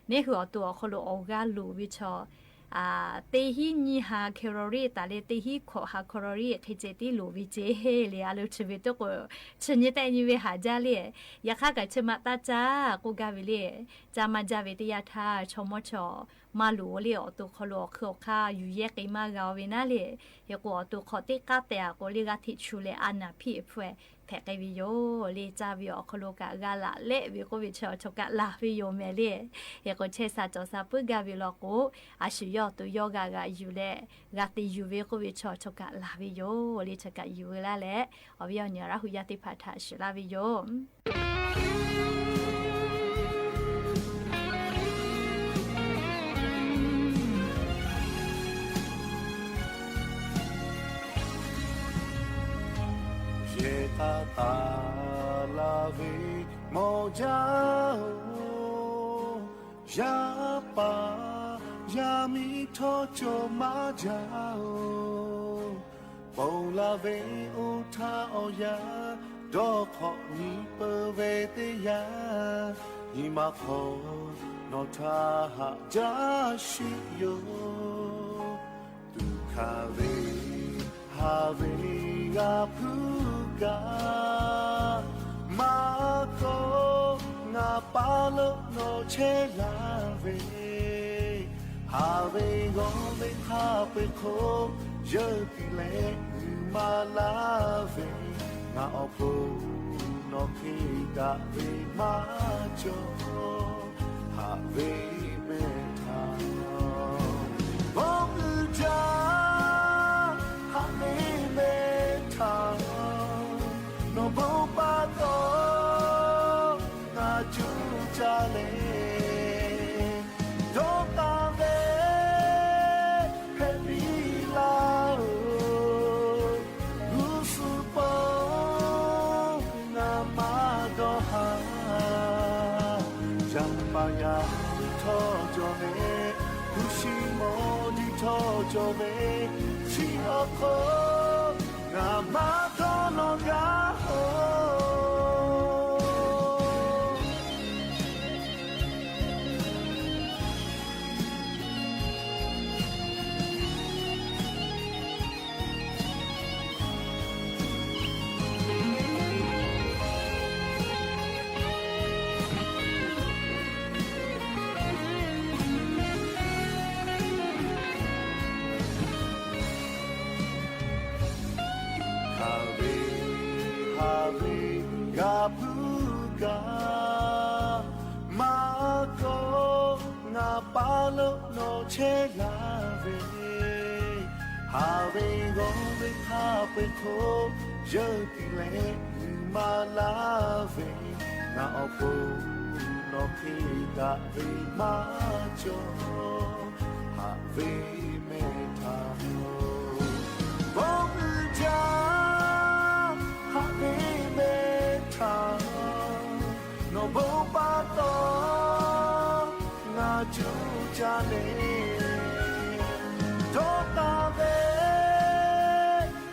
neˉ hui awˬ to awˬ hk'aw lo awˬ g'aˇ loˍ ve chaw, teˇ hiˉ nyiˇ ha calorie taˍ leh teˇ hiˉ hkawꞈ ha calorie hk'e ceh tiˉ loˍ ve ceˇ le, a lo chi ve teˇ k'o, chi nyi tehˆ nyi ve haˍ jaˇ le. Yaꞈ hk'aˇ kaꞈ chi ma taˇ caˇ k'oˆ gaˇ ve le. Caˇ maˇ jaˇ ve teˇ yanˇ htaˇ chaw mawˇ chi maˇ loˍ le, awˬ to hk'aw lo awˬ hk'eun awˬ hk'aˇ yuˬ yehˇ k'e maˇ g'a-o ve naˉ le. Hk'e k'o, awˬ to hk'aw teˇ k'aˉ tehꞈ aꞈ k'o le, g'a hteꞈ chu leh a naˍ hpiˇ hpfuhˇ hpehꞈ k'ai ve yoˬ le. Caˇ ve awˬ hk'aw lo kaꞈ g'a laꞈ lehˆ ve k'oˆ ve chi awˬ chaw kaꞈ laˬ ve yoˬ mehˍ le. Hk'e k'o, chehˇ sha cawˬ sha puiˉ gaˇ ve law k'o, a shu yawˇ awˬ to yawˇ g'a g'a yuˬ leh g'a te yuˬ ve k'oˆ ve chi awˬ chaw kaꞈ laˬ ve yoˬ le. Chi kaꞈ yuˬ ve laˇ leh, awˬ viˉ awˬ nyi Laˇ hu yaˇ teˇ hpaˍ htaꞈ shiˍ laˇ ve yoˬ. Yehˬ k'aˆ taˍ la ve mawˬ jaˇ-oˬ, yaˇ paˍ yaˇ miˇ htawˇ cawˬ maˇ jaˇ-oˬ. Ponˬ la ve oˇ htaˇ awˬ yanˇ, dawˇ hk'awꞈ nyi peuˬ ve teˇ yanˇ, nyi ma hk'aw nawˬ htaꞈ haꞈ jaˇ sheˍ yoˬ. Tuꞈ hkanˍ ve haˍ ve g'a hpuˇ kaꞈ, maˇ kawˆ ngaˬ paˇ lo nawˬ chehˇ laˇ ve, haˍ ve g'awˇ ve hk'a peu-eˬ hk'oˆ, yeuˇ tiˉ leh g'uiˬ maˇ laˇ ve, ngaˬ awˬ pon nawˬ hk'e daꞈ ve maˇ cawˬ. Haꞈ ve mehˬ htaꞈ bawˆ uiˍ jaˇ, haꞈ ve mehˬ htaꞈ nawˬ bon pa taw ngaˬ cuˇ caˇ leh, dawˇ taˍ ve hpehꞈ piˇ laˇ-oˬ. G'uˇ suhˍ pawˆ ngaˬ maˇ dawˇ haˍ. Yaˇ paˍ yaˇ miˇ htawˇ cawˬ ve, hpu shi mawˬ diˇ htawˇ cawˬ ve, chi awˬ hk'aw ngaˬ maˇ dawˇ nawˬ gaˇ-oˬ. Haˍ ve haˍ ve g'a hpuˇ kaꞈ, maˇ kawˆ ngaˬ paˇ lo nawˬ chehˇ laˇ ve, Haꞈ ve g'awˇ ve hk'a peu-eˬ hk'oˆ, yawˇ hui tiˉ leh nyi ma laˇ ve, ngaˬ awˬ pon nawˬ hk'e daꞈ ve maˇ cawˬ. Haꞈ ve mehˆ htaꞈ, bon uiˍ jaˇ. Haꞈ ve mehˆ htaꞈ, nawˬ bon pa taw ngaˬ cuˇ caˇ leh, dawˇ taˍ ve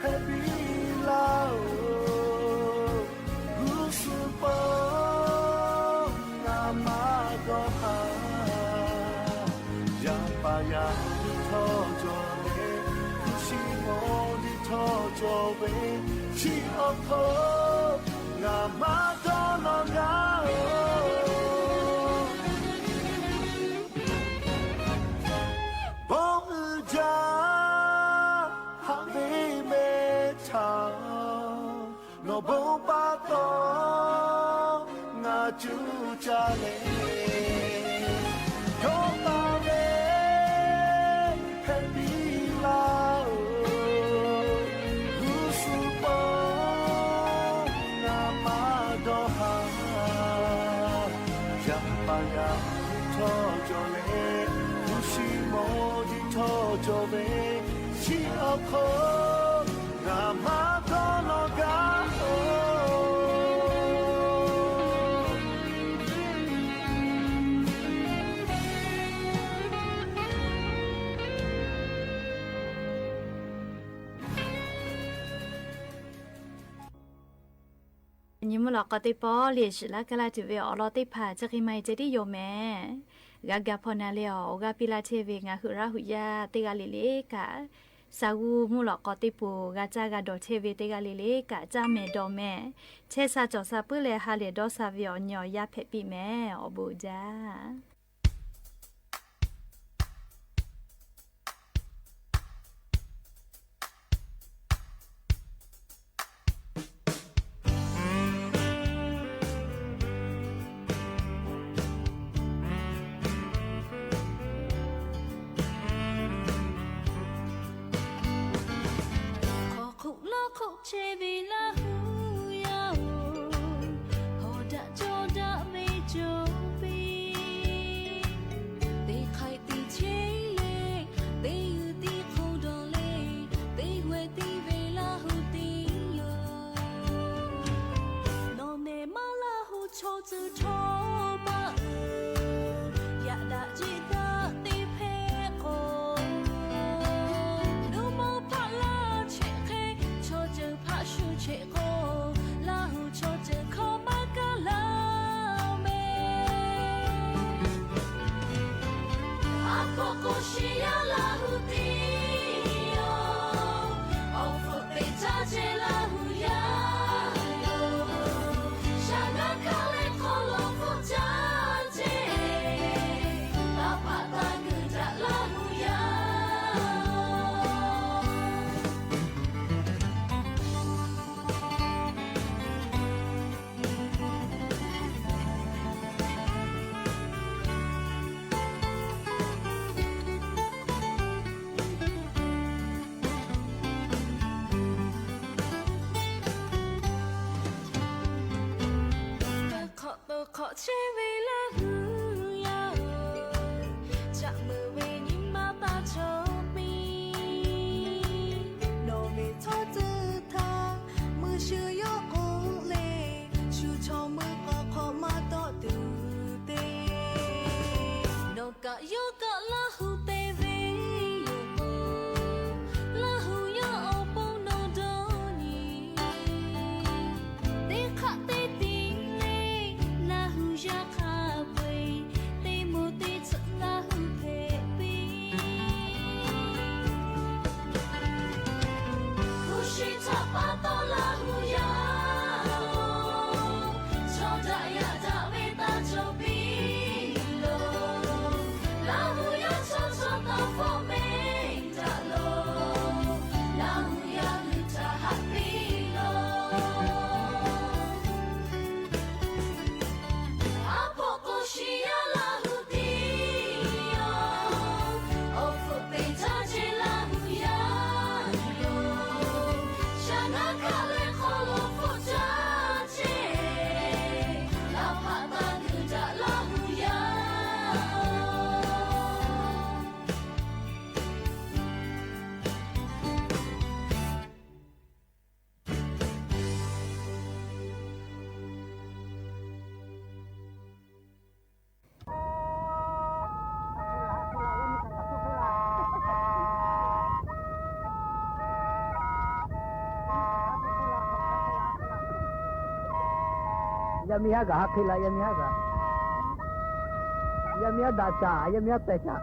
hpehꞈ piˇ laˇ-oˬ. G'uˇ suhˍ paw ngaˬ maˇ dawˇ haˍ. Yaˇ paˍ yaˇ hui htawˇ cawˬ leh, hpu shi mawˇ hui htawˇ cawˬ ve, chi awˬ hk'aw ngaˬ maˇ dawˇ nawˬ gaˇ-oˬ. Bon uiˍ jaˇ. Haꞈ ve mehˆ htaꞈ, nawˬ bon pa taw ngaˬ cuˇ caˇ leh, dawˇ taˍ ve hpehꞈ piˇ laˇ-oˬ. G'uˇ suhˍ paw ngaˬ maˇ dawˇ haˍ. Yaˇ paˍ yaˇ hui htawˇ cawˬ leh, hpu shi mawˇ hui htawˇ cawˬ ve, chi awˬ hk'aw ngaˬ maˇ dawˇ nawˬ gaˇ-oˬ. Nyi mvuhˇ lawꞈ k'aw teˇ pawˆ lehˬ, shiˍ laˇ kaˇ laˇ tuˬ ve awˬ lawn teˇ hpaˍ chi hk'e maˇ heˆ ceh tiˉ yoˬ mehˍ. G'a gaˬ hpaw na leh awˬ g'aˇ piˇ laˇ chehˇ ve ngaˬ hui Laˇ huˍ yaˇ teˇ g'aˇ le le kaꞈ, Saˍ g'uˇ mvuhˇ lawꞈ k'aw teˇ poˬ g'a caˇ g'a dawˬ chehˇ ve teˇ g'aˇ le le kaꞈ, caˇ mehˍ dawˬ mehˍ, chehˇ sha cawˬ sha puiˉ leh ha lehˬ dawˇ sha ve awˬ nyi awˬ yaˇ hpehꞈ piˇ mehˍ. Awˬ bon uiˍ jaˇ. Hk'aw hk'oˆ lawˇ hk'oˆ chehˇ ve Laˇ huˍ yaˇ-oˬ, hawˬ daꞈ cawˇ daꞈ ve cawˬ piˇ. Teˇ hk'aiꞈ teˇ cheˇ leh, teˇ g'uiˬ teˇ hk'oˆ dawˬ leh, teˇ g'aˇ tiˉ ve Laˇ huˍ teˇ yoˬ. Nawˬ nehˬ maˇ Laˇ huˍ chaw tcuh htawˇ paˆ uiˍ, yaꞈ daꞈ jeˆ daꞈ teˇ hpehˇ k'o, nuˇ mawˇ hpaˆ laˇ chehˇ hk'e, chaw ceuˬ hpaˆ shu chehˇ k'o, Laˇ huˍ chaw ceuˬ hkawˇ maˇ kaˇ laˇ mehˍ. A hk'aw k'o shiˍ yaˇ Laˇ huˍ teˇ yoˬ. Awˬ hpfuhˆ teꞈ caˇ ceh Laˇ huˍ yaˇ yoˬ. Shaˍ naˇ hkaˇ leh hk'aw lo hpfuhˆ caˇ ceh, taˇ paˆ taˇ geuꞈ daꞈ Laˇ huˍ yaˇ. Hk'awꞈ to hk'awꞈ chehˇ ve Laˇ huˍ yaˇ-oˬ, caꞈ meuˍ ve nyi ma taˇ chaw piˇ. Nawˬ ve chaw tcuh htaˇ mui shu yawˇ k'oˆ le, shu chaw mui k'awꞈ hk'awꞈ maˇ tawˆ tuˬ te. Nawˬ kaꞈ yawˇ kaꞈ Laˇ huˍ te ve yoˬ k'o, Laˇ huˍ yawˇ awˬ pon nawˬ dawˇ nyi. Teˇ hk'aˆ teˇ tiˉ le, Laˇ huˍ yaˇ Yaˇ miˇ haˉ gaˬ ha hk'e la, yaˇ miˇ haˉ gaˬ, yaˇ miˇ haˉ daꞈ caꞈ, yaˇ miˇ haˉ pehˬ caꞈ.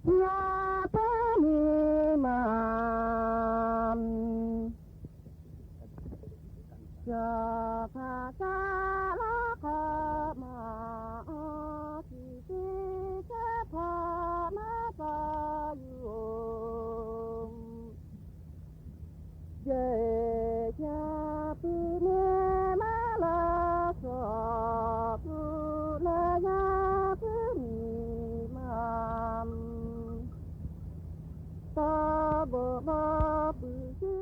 Ngaˬ puiˉ miˬ maˬ, caˬ hpaˍ saˍ laˇ hk'aw maˬ, awˬ tiˍ tiˍ caˇ hpaˍ maˇ taˍ yuˬ. Jehˬ ca puiˉ neˇ maˇ la, sawˍ puiˉ leh yaˇ puiˉ miˬ maˬ, taˇ bawꞈ maˇ puiˉ sheˍ.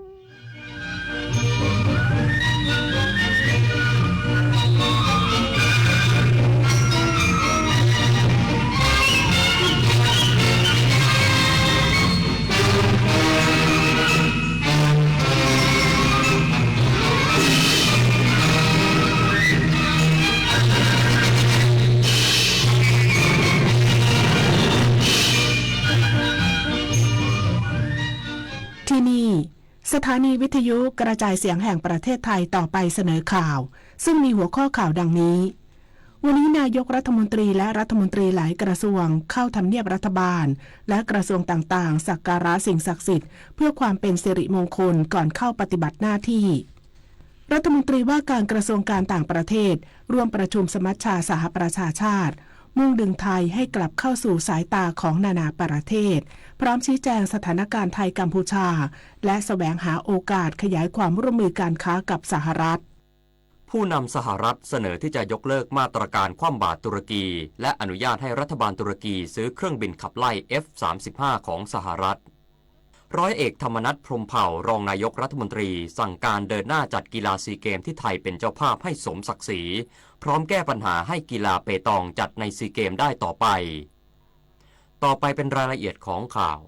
ที่นี่ สถานีวิทยุกระจายเสียงแห่งประเทศไทย ต่อไปเสนอข่าว ซึ่งมีหัวข้อข่าวดังนี้ วันนี้นายกรัฐมนตรีและรัฐมนตรีหลายกระทรวงเข้าทำเนียบรัฐบาล และกระทรวงต่างๆ สักการะสิ่งศักดิ์สิทธิ์เพื่อความเป็นสิริมงคลก่อนเข้าปฏิบัติหน้าที่ รัฐมนตรีว่าการกระทรวงการต่างประเทศ ร่วมประชุมสมัชชาสหประชาชาติ มุ่งดึงไทยให้กลับเข้าสู่สายตาของนานาประเทศ พร้อมชี้แจงสถานการณ์ไทยกัมพูชา และแสวงหาโอกาสขยายความร่วมมือการค้ากับสหรัฐ ผู้นำสหรัฐเสนอที่จะยกเลิกมาตรการคว่ำบาตรตุรกี และอนุญาตให้รัฐบาลตุรกีซื้อเครื่องบินขับไล่ เอฟสามสิบห้า ของสหรัฐ ร้อยเอกธรรมนัส พรหมเผ่า รองนายกรัฐมนตรี สั่งการเดินหน้าจัดกีฬาซีเกมที่ไทยเป็นเจ้าภาพให้สมศักดิ์ศรี พร้อมแก้ปัญหาให้กีฬาเปตองจัดในซีเกมได้ต่อไป ต่อไปเป็นรายละเอียดของข่าว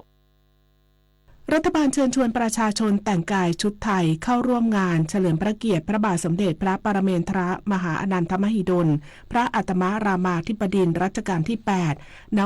รัฐบาลเชิญชวนประชาชนแต่งกายชุดไทยเข้าร่วมงานเฉลิมพระเกียรติพระบาทสมเด็จพระปรเมนทรมหาอนันทมหิดล พระอัตมรามาธิบดินรัชกาลที่ แปด ณ